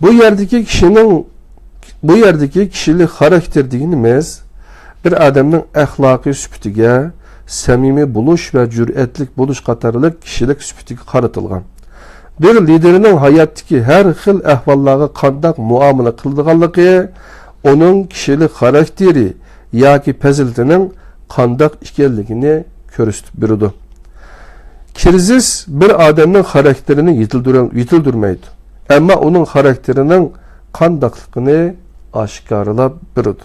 بۇ يەردىكى كىشىنىڭ، بۇ يەردىكى كىشىلىك خاراكتېر دېگىنىمىز بىر ئادەمنىڭ ئەخلاقىي سۈپىتىگە، سەمىمىي بولۇش ۋە جۈرئەتلىك بولۇش قاتارلىق كىشىلىك سۈپىتىگە قارىتىلغان. بىر لىدېرنىڭ ھاياتتىكى ھەر خىل ئەھۋاللارغا قانداق مۇئامىلە قىلىدىغانلىقى، ئۇنىڭ كىشىلىك خاراكتېرى ياكى پەزىلىتىنىڭ قانداق ئىكەنلىكىنى كۆرسىتىپ بېرىدۇ. كىرىزىس بىر ئادەمنىڭ خاراكتېرىنى يېتىلدۈرە-، يېتىلدۈرمەيدۇ، ئەمما ئۇنىڭ خاراكتېرىنىڭ قانداقلىقىنى ئاشكارىلاپ بېرىدۇ.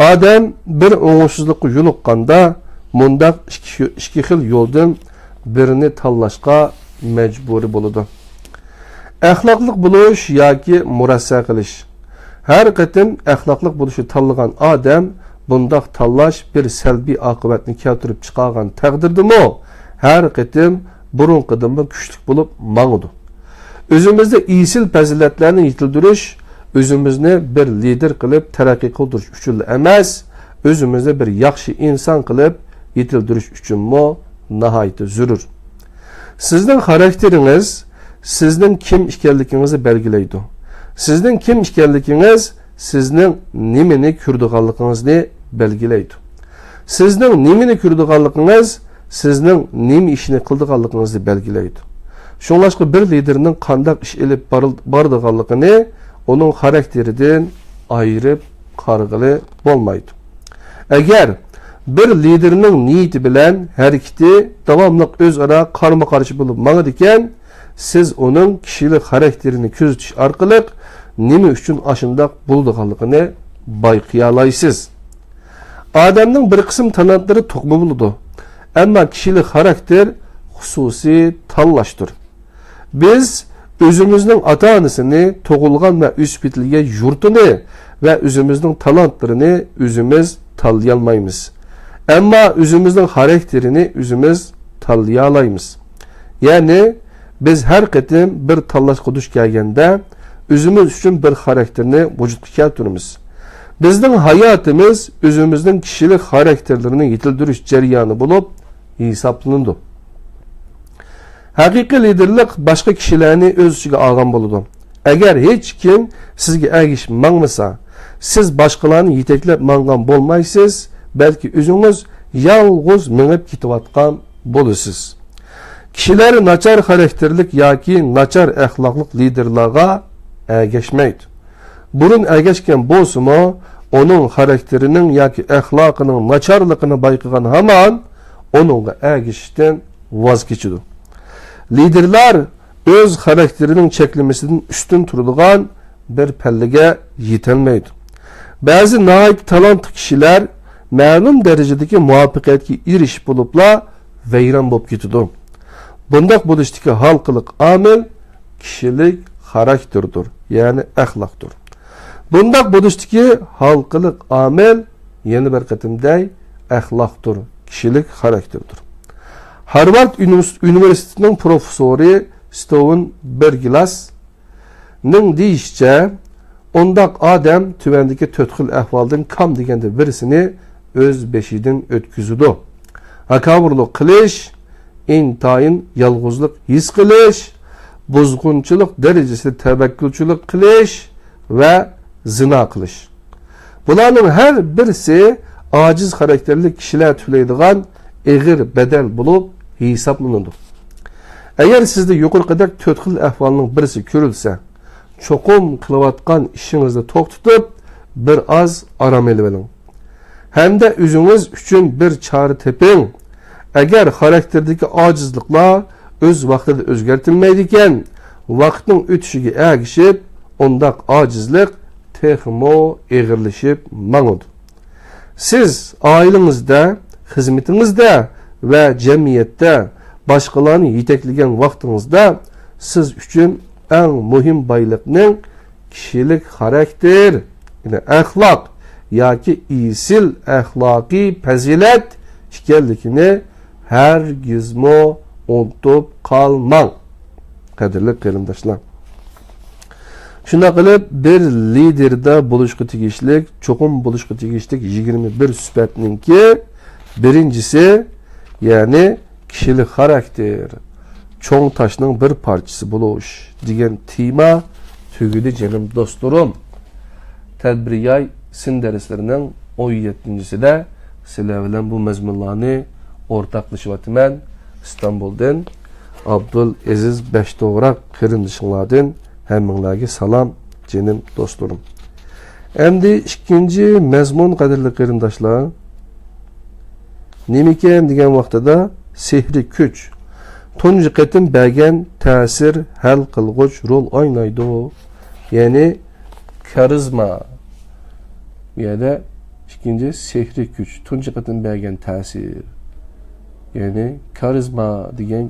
ئادەم بىر ئوڭۇشسىزلىققا يولۇققاندا، مۇنداق ئىككى، ئىككى خىل يولدىن بىرىنى تاللاشقا مەجبۇرىي بولىدۇ. ئەخلاقلىق بولۇش ياكى مۇرەسسە قىلىش. ھەر قېتىم ئەخلاقلىق بولۇشنى تاللىغان ئادەم بۇنداق تاللاش بىر سەلبىي ئاقىۋەتنى كەلتۈرۈپ چىقارغان تەقدىردىمۇ، ھەر قېتىم بۇرۇنقىدىنمۇ كۈچلۈك بولۇپ ماڭىدۇ. ئۆزىمىزدە ئېسىل پەزىلەتلەرنى يېتىلدۈرۈش ئۆزىمىزنى بىر لىدېر قىلىپ تەرەققىي قىلدۇرۇش ئۈچۈنلا ئەمەس، ئۆزىمىزنى بىر ياخشى ئىنسان قىلىپ يېتىلدۈرۈش ئۈچۈنمۇ ناھايىتى زۆرۈر. سىزنىڭ خاراكتېرىڭىز سىزنىڭ كىم ئىكەنلىكىڭىزنى بەلگىلەيدۇ. سىزنىڭ كىم ئىكەنلىكىڭىز سىزنىڭ نېمىنى كۆرىدىغانلىقىڭىزنى بەلگىلەيدۇ. سىزنىڭ نېمىنى كۆرىدىغانلىقىڭىز سىزنىڭ نېمە ئىشنى قىلىدىغانلىقىڭىزنى بەلگىلەيدۇ. شۇڭلاشقا بىر لىدېرنىڭ قانداق ئىش ئېلىپ بارىل-، بارىدىغانلىقىنى ئۇنىڭ خاراكتېرىدىن ئايرىپ قارىغىلى بولمايدۇ. ئەگەر بىر لىدېرنىڭ نىيىتى بىلەن ھەرىكىتى داۋاملىق ئۆزئارا قارمۇ قارشى بولۇپ ماڭىدىكەن، سىز ئۇنىڭ كىشىلىك خاراكتېرىنى كۆزىتىش ئارقىلىق نېمە ئۈچۈن ئاشۇنداق بولىدىغانلىقىنى بايقىيالايسىز. ئادەمنىڭ بىر قىسىم تالانتلىرى توقۇما بولىدۇ، ئەمما كىشىلىك خاراكتېر خۇسۇسىي تاللاشتۇر. بىز ئۆزىمىزنىڭ ئاتا-ئانىسىنى، تۇغۇلغان ۋە ئۆسۈپ يېتىلگەن يۇرتىنى ۋە ئۆزىمىزنىڭ تالانتلىرىنى ئۆزىمىز تاللىيالمايمىز. ئەمما ئۆزىمىزنىڭ خاراكتېرىنى ئۆزىمىز تاللىيالايمىز. يەنى، بىز ھەر قېتىم بىر تاللاشقا دۇچ كەلگەندە، ئۆزىمىز ئۈچۈن بىر خاراكتېرنى ۋۇجۇدقا كەلتۈرىمىز. بىزنىڭ ھاياتىمىز ئۆزىمىزنىڭ كىشىلىك خاراكتېرلىرىنى يېتىلدۈرۈش جەريانى بولۇپ ھېسابلىنىدۇ. ھەقىقىي لىدېرلىق باشقا كىشىلەرنى ئۆز ئىچىگە ئالغان بولىدۇ. ئەگەر ھېچكىم سىزگە ئەگىشىپ ماڭمىسا، سىز باشقىلارنى يېتەكلەپ ماڭغان بولمايسىز، بەلكى ئۆزىڭىز يالغۇز مېڭىپ كېتىۋاتقان بولىسىز. كىشىلەر ناچار خاراكتېرلىك ياكى ناچار ئەخلاقلىق لىدېرلارغا ئەگەشمەيدۇ. بۇرۇن ئەگەشكەن بولسىمۇ، ئۇنىڭ خاراكتېرىنىڭ ياكى ئەخلاقىنىڭ ناچارلىقىنى بايقىغان ھامان ئۇنىڭغا ئەگىشىشتىن ۋاز كېچىدۇ. لىدېرلار ئۆز خاراكتېرىنىڭ چەكلىمىسىدىن ئۈستۈن تۇرىدىغان بىر پەللىگە يېتەلمەيدۇ. بەزى ناھايىتى تالانتلىق كىشىلەر مەلۇم دەرىجىدىكى مۇۋەپپەقىيەتكە ئېرىشىپ بولۇپلا ۋەيران بولۇپ كېتىدۇ. بۇنداق بولۇشتىكى ھالقىلىق ئامىل كىشىلىك خاراكتېردۇر، يەنى ئەخلاقتۇر. بۇنداق بولۇشتىكى ھالقىلىق ئامىل، يەنە بىر قېتىم دەي، ئەخلاقتۇر، كىشىلىك خاراكتېردۇر. ھارۋارد ئۇنىۋېرس-، ئۇنىۋېرسىتېتىنىڭ پروفېسسورى ستوۋېن بېرگلاس نىڭ دېيىشىچە، ئۇنداق ئادەم تۆۋەندىكى تۆت خىل ئەھۋالدىن كام دېگەندە بىرسىنى ئۆز بېشىدىن ئۆتكۈزىدۇ. ھاكاۋۇرلۇق قىلىش، ئىنتايىن يالغۇزلۇق ھېس قىلىش، بۇزغۇنچىلىق دەرىجىسىدە تەۋەككۈلچىلىك قىلىش ۋە زىنا قىلىش. بۇلارنىڭ ھەر بىرسى ئاجىز خاراكتېرلىك كىشىلەر تۆلەيدىغان ئېغىر بەدەل بولۇپ ھېسابلىنىدۇ. ئەگەر سىزدە يۇقىرىقىدەك تۆت خىل ئەھۋالنىڭ بىرسى كۆرۈلسە، چوقۇم قىلىۋاتقان ئىشىڭىزنى توختىتىپ، بىر ئاز ئارام ئېلىۋېلىڭ. ھەمدە ئۆزىڭىز ئۈچۈن بىر چارە تېپىڭ. ئەگەر خاراكتېردىكى ئاجىزلىقلار ئۆز ۋاقتىدا ئۆزگەرتىلمەيدىكەن، ۋاقىتنىڭ ئۆتۈشىگە ئەگىشىپ، ئۇنداق ئاجىزلىق تېخىمۇ ئېغىرلىشىپ ماڭىدۇ. سىز ئائىلىڭىزدە، خىزمىتىڭىزدە ۋە جەمئىيەتتە باشقىلارنى يېتەكلىگەن ۋاقتىڭىزدا سىز ئۈچۈن ئەڭ مۇھىم بايلىقنىڭ كىشىلىك خاراكتېر، يەنى ئەخلاق ياكى ئېسىل ئەخلاقىي پەزىلەت ئىكەنلىكىنى ھەرگىزمۇ ئۇنتۇپ قالماڭ، قەدىرلىك قېرىنداشلار. شۇنداق قىلىپ، بىر لىدېردا بولۇشقا تېگىشلىك، چوقۇم بولۇشقا تېگىشلىك يىگىرمە بىر سۈپەتنىڭكى بىرىنچىسى، يەنى كىشىلىك خاراكتېر، چوڭ تاشنىڭ بىر پارچىسى بولۇش دېگەن تېما تۈگىدى، جېنىم دوستلىرىم. تەدبىر ياي سىن دەرسلىرىنىڭ ئون يەتتىنچىسىدە سىلەر بىلەن بۇ مەزمۇنلارنى ئورتاقلىشىۋاتىمەن. ئىستانبۇلدىن ئابدۇل ئەزىز بەشتوغراق قېرىندىشىڭلاردىن ھەممىڭلارگە سالام، جېنىم دوستلىرىم. ئەمدى ئىككىنچى مەزمۇن، قەدىرلىك قېرىنداشلار. نېمىكەن دېگەن ۋاقتىدا، سېھرىي كۈچ تۇنجى قېتىم بەرگەن تەسىر ھەل قىلغۇچ رول ئوينايدۇ. يەنى كارىزما. بۇ يەردە ئىككىنچى سېھرىي كۈچ، تۇنجى قېتىم بەرگەن تەسىر. يەنى كارىزما دېگەن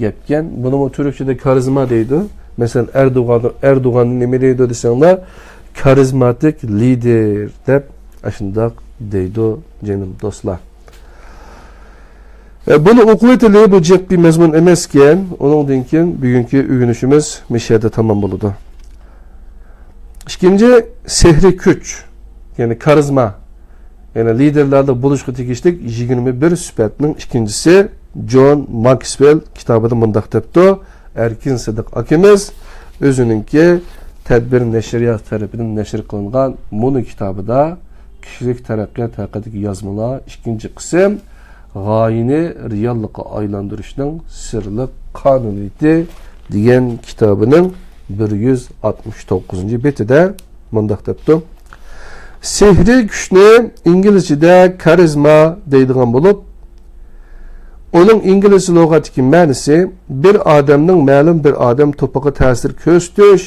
گەپكەن. بۇنىمۇ تۈركچىدە كارىزما دەيدۇ. مەسىلەن، ئەردوغان، ئەردوغان نېمە دەيدۇ دېسەڭلار، كارىزماتىك لىدېر دەپ ئاشۇنداق دەيدۇ، جېنىم دوستلار. ئە، بۇنى ئوقۇۋېتىلى، بۇ جىق بىر مەزمۇن ئەمەسكەن. ئۇنىڭدىن كېيىن بۈگۈنكى ئۆگىنىشىمىز مۇشۇ يەردە تامام بولىدۇ. ئىككىنچى، سېھرىي كۈچ، يەنى كارىزما، يەنى لىدېرلاردا بولۇشقا تېگىشلىك يىگىرمە بىر سۈپەتنىڭ ئىككىنچىسى، جون ماكسۋېل كىتابىدا مۇنداق دەپتۇ، ئەركىن سىدىق ئاكىمىز ئۆزىنىڭكى تەدبىر نەشرىيات تەرىپىدىن نەشر قىلىنغان مۇنۇ كىتابىدا كىشىلىك تەرەققىيات ھەققىدىكى يازمىلار، ئىككىنچى قىسىم، غايىنى رېئاللىققا ئايلاندۇرۇشنىڭ سىرلىق قانۇنىيىتى دېگەن كىتابىنىڭ بىر يۈز ئاتمىش توققۇزىنچى بېتىدە مۇنداق دەپتۇ، سېھرىي كۈچنى ئىنگلىزچىدە كارىزما دەيدىغان بولۇپ، ئۇنىڭ ئىنگلىزچە لۇغەتتىكى مەنىسى بىر ئادەمنىڭ مەلۇم بىر ئادەم توپىغا تەسىر كۆرسىتىش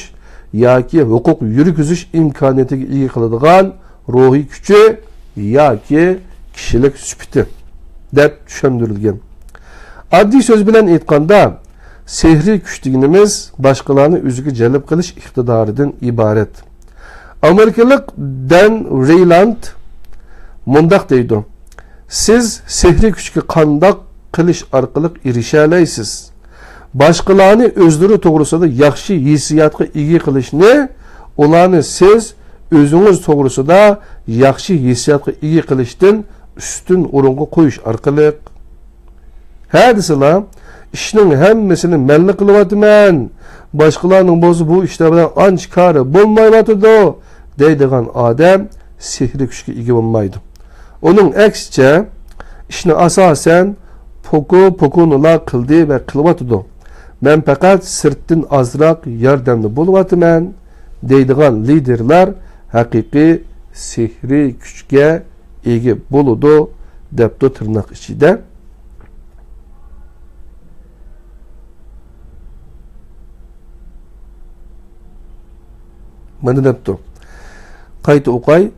ياكى ھوقۇق يۈرگۈزۈش ئىمكانىيىتىگە ئىگە قىلىدىغان روھىي كۈچى ياكى كىشىلىك سۈپىتى دەپ چۈشەندۈرۈلگەن. ئاددىي سۆز بىلەن ئېيتقاندا، سېھرىي كۈچ دېگىنىمىز باشقىلارنى ئۆزىگە جەلپ قىلىش ئىقتىدارىدىن ئىبارەت. ئامېرىكىلىق دەن رېيلاند مۇنداق دەيدۇ: «سىز سېھرىي كۈچكە قانداق قىلىش ئارقىلىق ئېرىشەلەيسىز؟ باشقىلارنى ئۆزلىرى توغرىسىدا ياخشى ھېسسىياتقا ئىگە قىلىشنى، ئۇلارنى سىز ئۆزىڭىز توغرىسىدا ياخشى ھېسسىياتقا ئىگە قىلىشتىن ئۈستۈن ئورۇنغا قويۇش ئارقىلىق.» ھە دېسىلا، ئىشنىڭ ھەممىسىنى مەنلا قىلىۋاتىمەن، باشقىلارنىڭ بولسا بۇ ئىشلار بىلەن ئانچە كارى بولمايۋاتىدۇ دەيدىغان ئادەم سېھرىي كۈچكە ئىگە بولمايدۇ. ئۇنىڭ ئەكسىچە، ئىشنى ئاساسەن پوكو پوكونىلا قىلدى ۋە قىلىۋاتىدۇ. مەن پەقەت سىرتتىن ئازراق ياردەمدە بولۇۋاتىمەن دەيدىغان لىدېرلار ھەقىقىي سېھرىي كۈچكە ئىگە بولىدۇ، دەپتۇ تىرناق ئىچىدە. مانا دەپتۇ. قايتا ئوقاي.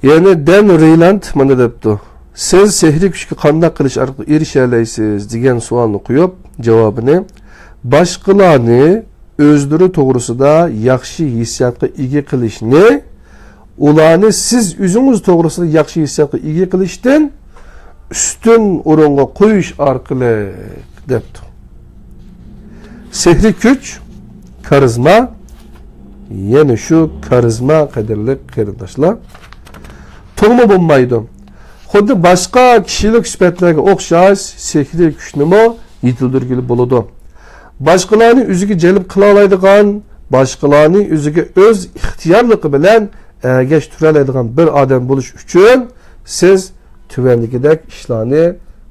يەنى دەن رېيلاند مانا دەپتۇ: «سىز سېھرىي كۈچكە قانداق قىلىش ئارقىلىق ئېرىشەلەيسىز؟» دېگەن سوئالنى قويۇپ، جاۋابىنى، «باشقىلارنى ئۆزلىرى توغرىسىدا ياخشى ھېسسىياتقا ئىگە قىلىشنى، ئۇلارنى سىز ئۆزىڭىز توغرىسىدا ياخشى ھېسسىياتقا ئىگە قىلىشتىن ئۈستۈن ئورۇنغا قويۇش ئارقىلىق» دەپتۇ. سېھرىي كۈچ، كارىزما، يەنە شۇ كارىزما، قەدىرلىك قېرىنداشلار، تۇغما بولمايدۇ. خۇددى باشقا كىشىلىك سۈپەتلەرگە ئوخشاش سېھرىي كۈچنىمۇ يېتىلدۈرگىلى بولىدۇ. باشقىلارنى ئۆزىگە جەلپ قىلالايدىغان، باشقىلارنى ئۆزىگە ئۆز ئىختىيارلىقى بىلەن ئەگەشتۈرەلەيدىغان بىر ئادەم بولۇش ئۈچۈن سىز تۆۋەندىكىدەك ئىشلارنى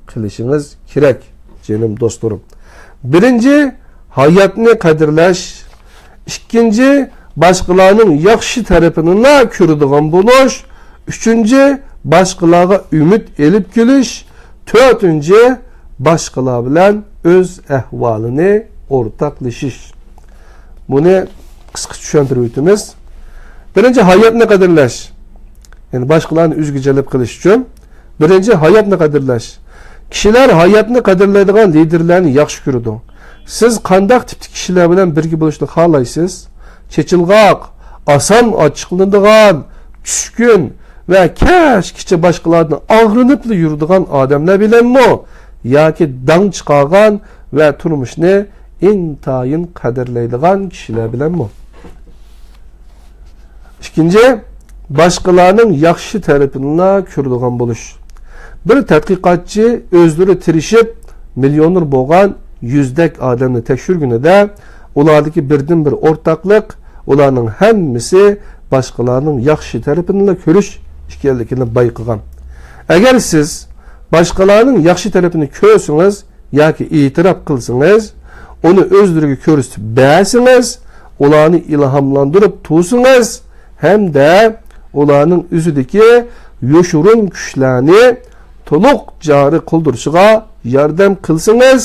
قىلىشىڭىز كېرەك، جېنىم دوستلىرىم. بىرىنچى، ھاياتنى قەدىرلەش. ئىككىنچى، باشقىلارنىڭ ياخشى تەرىپىنىلا كۆرىدىغان بولۇش. ئۈچىنچى، باشقىلارغا ئۈمىد ئېلىپ كېلىش. تۆتىنچى، باشقىلار بىلەن ئۆز ئەھۋالىنى ئورتاقلىشىش. بۇنى قىسقا چۈشەندۈرۈپ ئۆتىمىز. بىرىنچى، ھاياتنى قەدىرلەش. يەنى باشقىلارنى ئۆزىگە جەلپ قىلىش ئۈچۈن بىرىنچى، ھاياتنى قەدىرلەش. كىشىلەر ھاياتنى قەدىرلەيدىغان لىدېرلەرنى ياخشى كۆرىدۇ. سىز قانداق تىپتىكى كىشىلەر بىلەن بىرگە بولۇشنى خالايسىز؟ چېچىلغاق، ئاسان ئاچچىقلىنىدىغان، چۈشكۈن ۋە كەچ-كېچە باشقىلاردىن ئاغرىنىپلا يۈرىدىغان ئادەملەر بىلەنمۇ ياكى داڭ چىقارغان ۋە تۇرمۇشنى ئىنتايىن قەدىرلەيدىغان كىشىلەر بىلەنمۇ؟ ئىككىنچى، باشقىلارنىڭ ياخشى تەرىپىنىلا كۆرىدىغان بولۇش. بىر تەتقىقاتچى ئۆزلىرى تىرىشىپ مىليونېر بولغان يۈزدەك ئادەمنى تەكشۈرگىنىدە، ئۇلاردىكى بىردىنبىر ئورتاقلىق، ئۇلارنىڭ ھەممىسى باشقىلارنىڭ ياخشى تەرىپىنىلا كۆرۈش ئىكەنلىكىنى بايقىغان. ئەگەر سىز باشقىلارنىڭ ياخشى تەرىپىنى كۆرسىڭىز، ياكى ئېتىراپ قىلسىڭىز، ئۇنى ئۆزلىرىگە كۆرسىتىپ بەرسىڭىز، ئۇلارنى ئىلھاملاندۇرۇپ تۇرسىڭىز ھەمدە ئۇلارنىڭ ئۆزىدىكى يوشۇرۇن كۈچلەرنى تولۇق جارى قىلدۇرۇشىغا ياردەم قىلسىڭىز،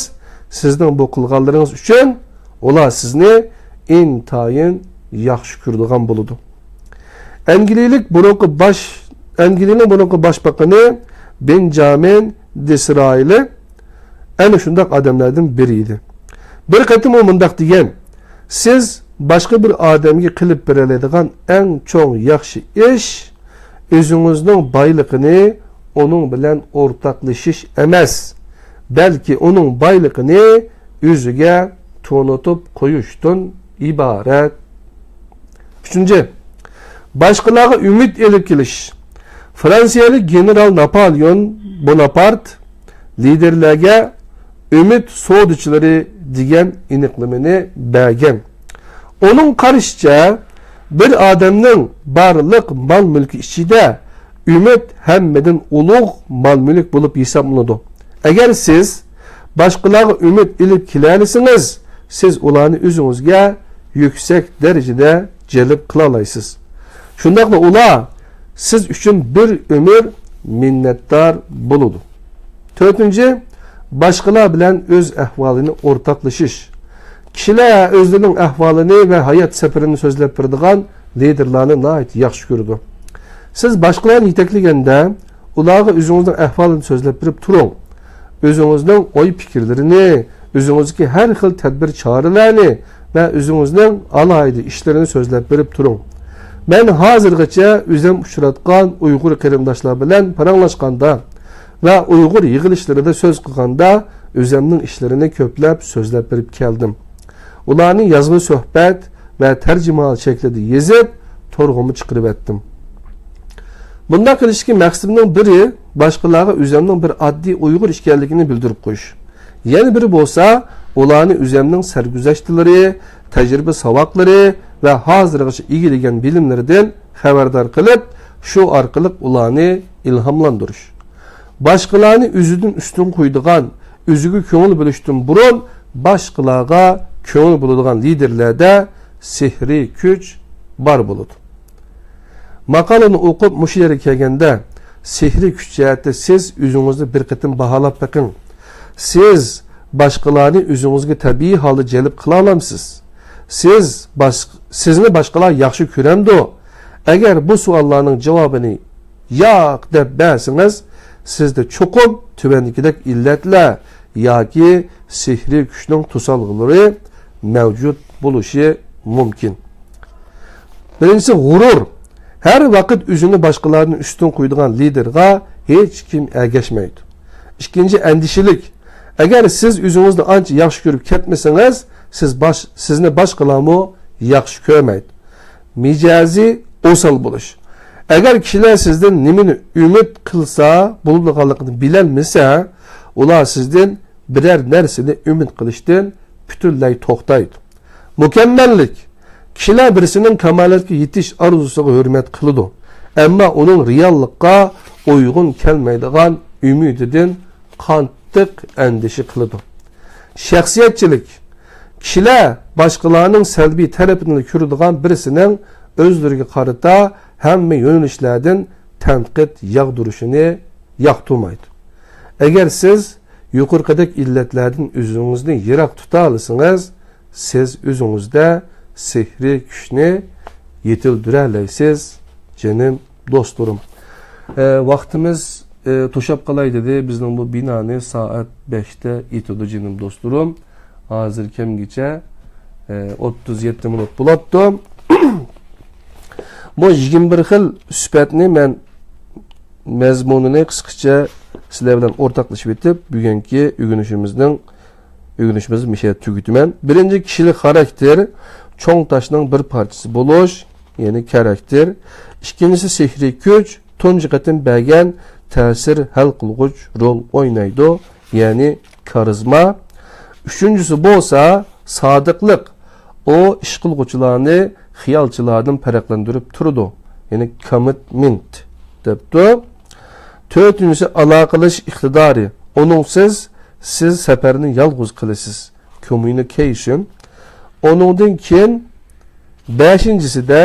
سىزنىڭ بۇ قىلغانلىرىڭىز ئۈچۈن ئۇلار سىزنى ئىنتايىن ياخشى كۆرىدىغان بولىدۇ. ئەنگلىيىلىك بۇرۇنقى باش، ئەنگلىيىنىڭ بۇرۇنقى باشباقىنى بېنجامىن دىسرائىلى ئەنە شۇنداق ئادەملەردىن بىرى ئىدى. بىر قېتىم ئۇ مۇنداق دېگەن: «سىز باشقا بىر ئادەمگە قىلىپ بېرەلەيدىغان ئەڭ چوڭ ياخشى ئىش، ئۆزىڭىزنىڭ بايلىقىنى ئۇنىڭ بىلەن ئورتاقلىشىش ئەمەس، بەلكى ئۇنىڭ بايلىقىنى ئۆزىگە تونۇتۇپ قويۇشتىن ئىبارەت.» ئۈچىنچى، باشقىلارغا ئۈمىد ئېلىپ كېلىش. فرانسىيەلىك گېنېرال ناپالېئون بوناپارت لىدېرلەرگە ئۈمىد سودىچىلىرى دېگەن ئېنىقلىمىنى بەرگەن. ئۇنىڭ قارىشىچە، بىر ئادەمنىڭ بارلىق مال-مۈلكى ئىچىدە ئۈمىد ھەممىدىن ئۇلۇغ مال-مۈلۈك بولۇپ ھېسابلىنىدۇ. ئەگەر سىز باشقىلارغا ئۈمىد ئېلىپ كېلەلىسىڭىز، سىز ئۇلارنى ئۆزىڭىزگە يۈكسەك دەرىجىدە جەلپ قىلالايسىز. شۇنداقلا ئۇلار سىز ئۈچۈن بىر ئۆمۈر مىننەتدار بولىدۇ. تۆتىنچى، باشقىلار بىلەن ئۆز ئەھۋالىنى ئورتاقلىشىش. كىشىلەر ئۆزلىرىنىڭ ئەھۋالىنى ۋە ھايات سەپىرىنى سۆزلەپ بېرىدىغان لىدېرلارنى ناھايىتى ياخشى كۆرىدۇ. سىز باشقىلارنى يېتەكلىگەندە، ئۇلارغا ئۆزىڭىزنىڭ ئەھۋالىنى سۆزلەپ بېرىپ تۇرۇڭ. ئۆزىڭىزنىڭ ئوي-پىكىرلىرىنى، ئۆزىڭىزدىكى ھەر خىل تەدبىر چارىلەرنى ۋە ئۆزىڭىزنىڭ ئالاھىدە ئىشلىرىنى سۆزلەپ بېرىپ تۇرۇڭ. مەن ھازىرغىچە ئۆزۈم ئۇچراتقان ئۇيغۇر قېرىنداشلار بىلەن پاراڭلاشقاندا ۋە ئۇيغۇر يىغىلىشلىرىدا سۆز قىلغاندا ئۆزۈمنىڭ ئىشلىرىنى كۆپلەپ سۆزلەپ بېرىپ كەلدىم. ئۇلارنى يازما سۆھبەت ۋە تەرجىمىھال شەكلىدە يېزىپ، تورغىمۇ چىقىرىۋەتتىم. بۇنداق قىلىشتىكى مەقسىتىمنىڭ بىرى، باشقىلارغا ئۆزۈمنىڭ بىر ئاددىي ئۇيغۇر ئىكەنلىكىنى بىلدۈرۈپ قويۇش. يەنە بىرى بولسا، ئۇلارنى ئۆزۈمنىڭ سەرگۈزەشتلىرى، تەجرىبە ساۋاقلىرى ۋە ھازىرغىچە ئىگىلىگەن بىلىملىرىدىن خەۋەردار قىلىپ، شۇ ئارقىلىق ئۇلارنى ئىلھاملاندۇرۇش. باشقىلارنى ئۆزىدىن ئۈستۈن قويىدىغان، ئۆزىگە كۆڭۈل بۆلۈشتىن بۇرۇن باشقىلارغا كۆڭۈل بۆلىدىغان لىدېرلەردە سېھرىي كۈچ بار بولىدۇ. ماقالىنى ئوقۇپ مۇشۇ يەرگە كەلگەندە، سېھرىي كۈچ جەھەتتە سىز ئۆزىڭىزنى بىر قېتىم باھالاپ بېقىڭ. سىز باشقىلارنى ئۆزىڭىزگە تەبىئىي ھالدا جەلپ قىلالامسىز؟ سىز باش-، سىزنى باشقىلار ياخشى كۆرەمدۇ؟ ئەگەر بۇ سوئاللارنىڭ جاۋابىنى ياق دەپ بەرسىڭىز، سىزدە چوقۇم تۆۋەندىكىدەك ئىللەتلەر ياكى سېھرىي كۈچنىڭ توسالغۇلىرى مەۋجۇت بولۇشى مۇمكىن. بىرىنچىسى، غۇرۇر. ھەر ۋاقىت ئۆزىنى باشقىلاردىن ئۈستۈن قويىدىغان لىدېرغا ھېچكىم ئەگەشمەيدۇ. ئىككىنچى، ئەندىشىلىك. ئەگەر سىز ئۆزىڭىزنى ئانچە ياخشى كۆرۈپ كەتمىسىڭىز، سىز باش-، سىزنى باشقىلارمۇ ياخشى كۆرمەيدۇ. مىجەزى ئوسال بولۇش. ئەگەر كىشىلەر سىزدىن نېمىنى ئۈمىد قىلسا بولىدىغانلىقىنى بىلەلمىسە، ئۇلار سىزدىن بىرەر نەرسىنى ئۈمىد قىلىشتىن پۈتۈنلەي توختايدۇ. مۇكەممەللىك. كىشىلەر بىرسىنىڭ كامالەتكە يېتىش ئارزۇسىغا ھۆرمەت قىلىدۇ، ئەمما ئۇنىڭ رېئاللىققا ئۇيغۇن كەلمەيدىغان ئۈمىدىدىن قاتتىق ئەندىشە قىلىدۇ. شەخسىيەتچىلىك. كىشىلەر باشقىلارنىڭ سەلبىي تەرىپىنى كۆرىدىغان بىرسىنىڭ ئۆزلىرىگە قارىتا ھەممە يۆنىلىشلەردىن تەنقىد ياغدۇرۇشىنى ياقتۇرمايدۇ. ئەگەر سىز يۇقىرىقىدەك ئىللەتلەردىن ئۆزىڭىزنى يىراق تۇتالىسىڭىز، سىز ئۆزىڭىزدە سېھرىي كۈچنى يېتىلدۈرەلەيسىز، جېنىم دوستلىرىم. ئە، ۋاقتىمىز، ئە، توشاپ قالاي دېدى. بىزنىڭ بۇ بىنانى سائەت بەشتە ئېتىدۇ، جېنىم دوستلىرىم. ھازىر كەمگىچە، ئە، ئوتتۇز يەتتە مىنۇت بولۇپتۇ. بۇ يىگىرمە بىر خىل سۈپەتنى مەن مەزمۇنىنى قىسقىچە سىلەر بىلەن ئورتاقلىشىپ ئۆتۈپ، بۈگۈنكى ئۆگىنىشىمىزنىڭ، ئۆگىنىشىمىزنى مۇشۇ يەردە تۈگىتىمەن. بىرىنچى، كىشىلىك خاراكتېر، چوڭ تاشنىڭ بىر پارچىسى بولۇش، يەنى كاراكتېر. ئىككىنچىسى، سېھرىي كۈچ، تۇنجى قېتىم بەرگەن تەسىر ھەل قىلغۇچ رول ئوينايدۇ، يەنى كارىزما. ئۈچىنچىسى بولسا سادىقلىق، ئۇ ئىش قىلغۇچىلارنى خىيالچىلاردىن پەرقلەندۈرۈپ تۇرىدۇ، يەنى كومىتمېنت دەپتۇ. تۆتىنچىسى ئالاقىلىشىش ئىقتىدارى، ئۇنىڭسىز سىز سەپەرنى يالغۇز قىلىسىز، كوممۇنىكېيشن. ئۇنىڭدىن كېيىن بەشىنچىسىدە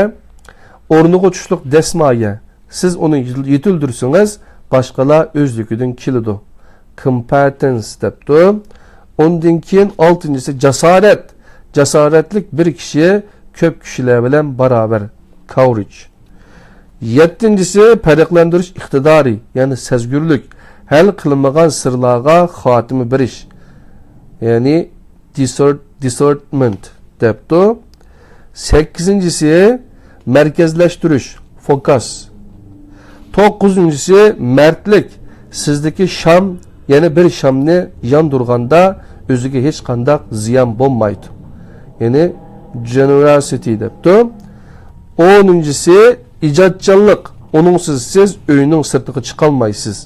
ئورنىغا چۈشلۈك دەسمايە، سىز ئۇنى يېتىلدۈرسىڭىز، باشقىلار ئۆزلۈكىدىن كېلىدۇ. كومپېتېنس دەپتۇ. ئۇندىن كېيىن ئالتىنچىسى جاسارەت. جاسارەتلىك بىر كىشى كۆپ كىشىلەر بىلەن باراۋەر. كاۋرېج. يەتتىنچىسى پەرقلەندۈرۈش ئىقتىدارى، يەنى سەزگۈرلۈك. ھەل قىلىنمىغان سىرلارغا خاتىمە بېرىش، يەنى دىسېرت-، دىسېرتمېنت دەپتۇ. سەككىزىنچىسى مەركەزلەشتۈرۈش، فوكاس. توققۇزىنچىسى مەردلىك، سىزدىكى شام يەنە بىر شامنى ياندۇرغاندا ئۆزىگە ھېچقانداق زىيان بولمايدۇ، يەنى جېنېراسىتى دەپتۇ. ئونىنچىسى ئىجادچانلىق، ئۇنىڭسىز سىز ئۆينىڭ سىرتىغا چىقالمايسىز،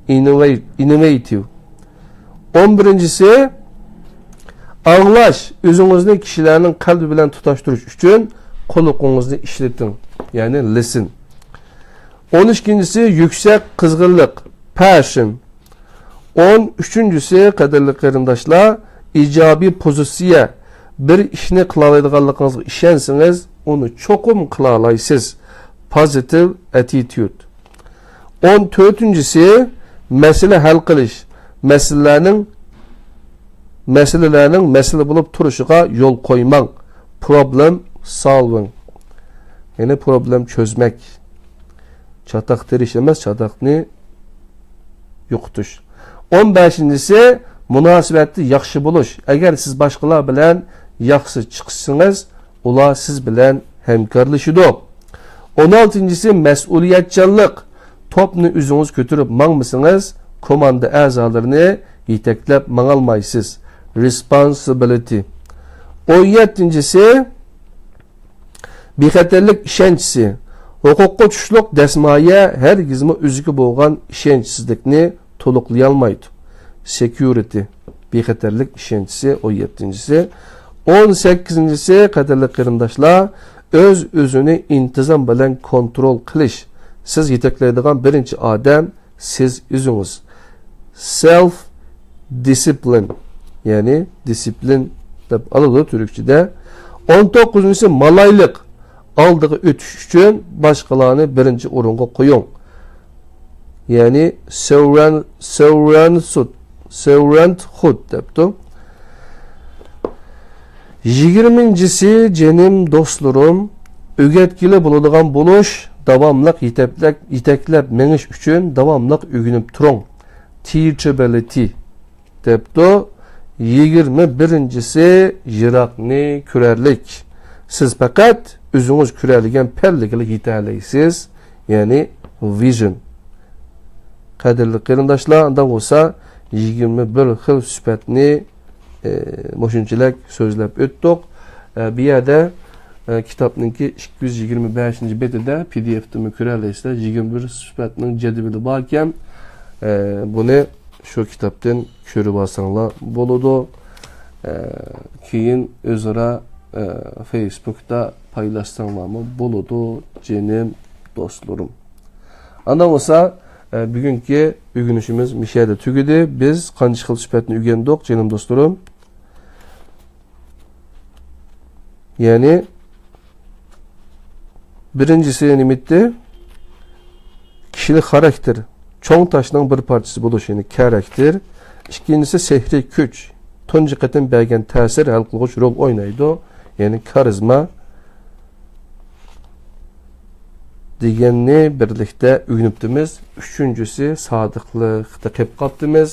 ئىنوۋەي-، ئىنوۋەيتىۋ. ئون بىرىنچىسى، ئاڭلاش. ئۆزىڭىزنى كىشىلەرنىڭ قەلبى بىلەن تۇتاشتۇرۇش ئۈچۈن قۇلىقىڭىزنى ئىشلىتىڭ، يەنى لىسىن. ئون ئىككىنچىسى، يۈكسەك قىزغىنلىق، پەشن. ئون ئۈچىنچىسى، قەدىرلىك قېرىنداشلار، ئىجابىي پوزىتسىيە. بىر ئىشنى قىلالايدىغانلىقىڭىزغا ئىشەنسىڭىز، ئۇنى چوقۇم قىلالايسىز. پوزىتىۋ ئەتىتيۇد. ئون تۆتىنچىسى، مەسىلە ھەل قىلىش. مەسىلىلەرنىڭ، مەسىلىلەرنىڭ مەسىلە بولۇپ تۇرۇشىغا يول قويماڭ. پروبلېم سولۋىڭ. يەنى پروبلېم چۆزمەك. چاتاق تېرىش ئەمەس، چاتاقنى يوقىتىش. ئون بەشىنچىسى، مۇناسىۋەتتە ياخشى بولۇش. ئەگەر سىز باشقىلار بىلەن ياخشى چىقىشسىڭىز، ئۇلار سىز بىلەن ھەمكارلىشىدۇ. ئون ئالتىنچىسى، مەسئۇلىيەتچانلىق. توپنى ئۆزىڭىز كۆتۈرۈپ ماڭمىسىڭىز، كوماندا ئەزالىرىنى يېتەكلەپ ماڭالمايسىز. Responsibility. ئون يەتتىنچىسى، بىخەتەرلىك ئىشەنچىسى. ھوقۇققا تۇشلۇق دەسمايە ھەرگىزمۇ ئۆزىگە بولغان ئىشەنچسىزلىكنى تولۇقلىيالمايدۇ. Security، بىخەتەرلىك ئىشەنچىسى، ئون يەتتىنچىسى. ئون سەككىزىنچىسى، قەدىرلىك قېرىنداشلار، ئۆز-ئۆزىنى ئىنتىزام بىلەن كونترول قىلىش. سىز يېتەكلەيدىغان بىرىنچى ئادەم سىز ئۆزىڭىز. Self discipline، يەنى دىسسىپلىن دەپ ئالىدۇ تۈركچىدە. ئون توققۇزىنچىسى، مالايلىق. ئالدىغا ئۆتۈش ئۈچۈن باشقىلارنى بىرىنچى ئورۇنغا قويۇڭ. يەنى سۆۋرەن، سۆۋرەنسۇت، سۆۋرەنتخۇت دەپتۇ. يىگىرمىنچىسى، جېنىم دوستلىرىم، ئۆگەتكىلى بولىدىغان بولۇش، داۋاملىق يېتەكلەپ، يېتەكلەپ مېڭىش ئۈچۈن داۋاملىق ئۆگىنىپ تۇرۇڭ. Teachability دەپتۇ. يىگىرمە بىرىنچىسى، يىراقنى كۆرەرلىك. سىز پەقەت ئۆزىڭىز كۆرەلىگەن پەللىگىلا يېتەلەيسىز، يەنى vision. قەدىرلىك قېرىنداشلار، ئانداق بولسا يىگىرمە بىر خىل سۈپەتنى، ئە، مۇشۇنچىلىك سۆزلەپ ئۆتتۇق. ئە، بۇ يەردە، ئە، كىتابنىڭكى ئىككى يۈز يىگىرمە بەشىنچى بېتىدە، پى دى ئېف تىمۇ كۆرەلەيسىلەر، يىگىرمە بىر سۈپەتنىڭ جەدۋىلى باركەن. ئە، بۇنى شۇ كىتابتىن كۆرۈپ ئالساڭلار بولىدۇ. ئە، كېيىن ئۆزئارا، ئە، فېيسبۇكتا پايلاشساڭلارمۇ بولىدۇ، جېنىم دوستلىرىم. ئانداق بولسا، ئە، بۈگۈنكى ئۆگىنىشىمىز مۇشۇ يەردە تۈگىدى. بىز قانچە خىل سۈپەتنى ئۆگەندۇق، جېنىم دوستلىرىم؟ يەنى، بىرىنچىسى نېمە ئىدى؟ كىشىلىك خاراكتېر، چوڭ تاشنىڭ بىر پارچىسى بولۇش، يەنى كاراكتېر. ئىككىنچىسى سېھرىي كۈچ، تۇنجى قېتىم بەرگەن تەسىر ھەل قىلغۇچ رول ئوينايدۇ، يەنى كارىزما دېگەننى بىرلىكتە ئۆگىنىپتىمىز. ئۈچىنچىسى سادىقلىقتا قېلىپ قاپتىمىز.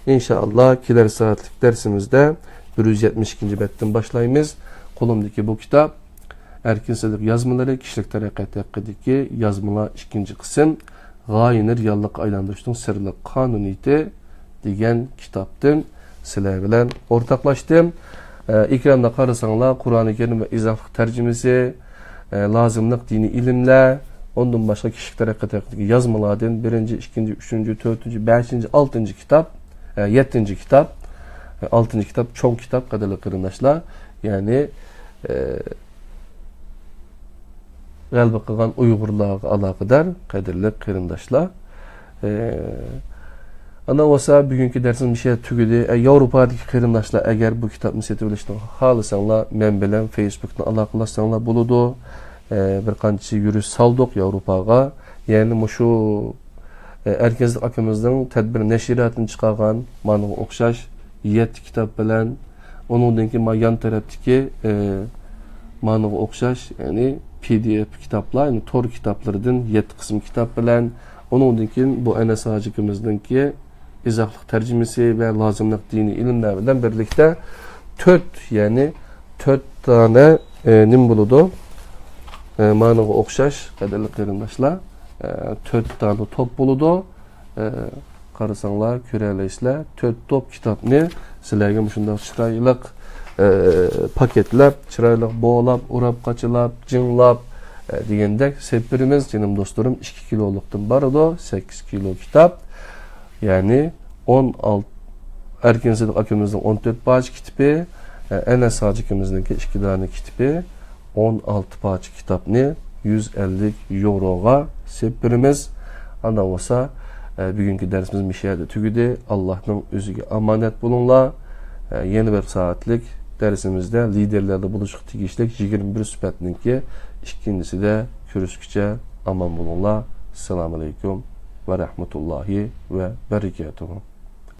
ئىنشائاللا، كېلەر سائەتلىك دەرسىمىزدە بىر يۈز يەتمىش ئىككىنچى بەتتىن باشلايمىز. قولۇمدىكى بۇ كىتاب ئەركىن سىدىق يازمىلىرى، كىشىلىك تەرەققىيات ھەققىدىكى يازمىلار، ئىككىنچى قىسىم، غايىنى رېئاللىققا ئايلاندۇرۇشنىڭ سىرلىق قانۇنىيىتى دېگەن كىتابتىن سىلەر بىلەن ئورتاقلاشتىم. ئە، ئېكراندا قارىساڭلار، قۇرئانى كەرىم ۋە ئىزاھلىق تەرجىمىسى، ئە، لازىملىق دىنىي ئىلىملەر، ئۇندىن باشقا كىشىلىك تەرەققىيات ھەققىدىكى يازمىلاردىن بىرىنچى، ئىككىنچى، ئۈچىنچى، تۆتىنچى، بەشىنچى، ئالتىنچى كىتاب، ئە، يەتتىنچى كىتاب، ئە، ئالتىنچى كىتاب، چوڭ كىتاب، قەدىرلىك قېرىنداشلار. يەنى، ئە، غەلىبە قىلغان ئۇيغۇرلارغا ئالاقىدار، قەدىرلىك قېرىنداشلار. ئە، ئانداق بولسا، بۈگۈنكى دەرسىمىز مۇشۇ يەردە تۈگىدى. ئە، ياۋروپادىكى قېرىنداشلار، ئەگەر بۇ كىتابنى سېتىۋېلىشنى خالىساڭلار، مەن بىلەن فېيسبۇكتىن ئالاقىلاشساڭلار بولىدۇ. ئە، بىر قانچە يۈرۈش سالدۇق ياۋروپاغا. يەنى مۇشۇ، ئە، ئەركىن سىدىق ئاكىمىزنىڭ تەدبىر نەشرىياتىدىن چىقارغان مانىغا ئوخشاش يەتتە كىتاب بىلەن، ئۇنىڭدىن كېيىن ما يان تەرەپتىكى، ئە، مانىغا ئوخشاش، يەنى پى دى ئېف كىتابلار، يەنى تور كىتابلىرىدىن يەتتە قىسىم كىتاب بىلەن، ئۇنىڭدىن كېيىن بۇ ئەنەس ھاجى ئاكىمىزنىڭكى ئىزاھلىق تەرجىمىسى ۋە لازىملىق دىنىي ئىلىملەر بىلەن بىرلىكتە تۆت، يەنى تۆت دانە، ئە، نېمە بولىدۇ؟ ئە، مانىغا ئوخشاش، قەدىرلىك قېرىنداشلار، ئە، تۆت دانە توپ بولىدۇ. ئە، قارىساڭلار، كۆرەلەيسىلەر. تۆت توپ كىتابنى سىلەرگە مۇشۇنداق چىرايلىق، ئە، پاكەتلەپ، چىرايلىق بولاپ، ئوراپ، قاچىلاپ، جىڭلاپ، ئە، دېگەندەك سېلىپ بېرىمىز. جېنىم دوستلىرىم، ئىككى كىلولۇقتىن بارىدۇ، سەككىز كىلو كىتاب. يەنى ئون ئالتە، ئەركىن سىدىق ئاكىمىزنىڭ ئون تۆت پارچە كىتىپى، ئە، ئەنەس ھاجى ئاكىمىزنىڭكى ئىككى دانە كىتىپى، ئون ئالتە پارچە كىتابنى يۈز ئەللىك ياۋروغا سېلىپ بېرىمىز. ئانداق بولسا، ئە، بۈگۈنكى دەرسىمىز مۇشۇ يەردە تۈگىدى. ئاللاھنىڭ ئۆزىگە ئامانەت بولۇڭلار. ئە، يەنە بىر سائەتلىك دەرسىمىزدە لىدېرلەردە بولۇشقا تېگىشلىك يىگىرمە بىر سۈپەتنىڭكى ئىككىنچىسىدە كۆرۈشكىچە ئامان بولۇڭلار. ئەسسالامۇ ئەلەيكۇم ۋە رەھمەتۇللاھى ۋە بەرىكاتۇھۇ.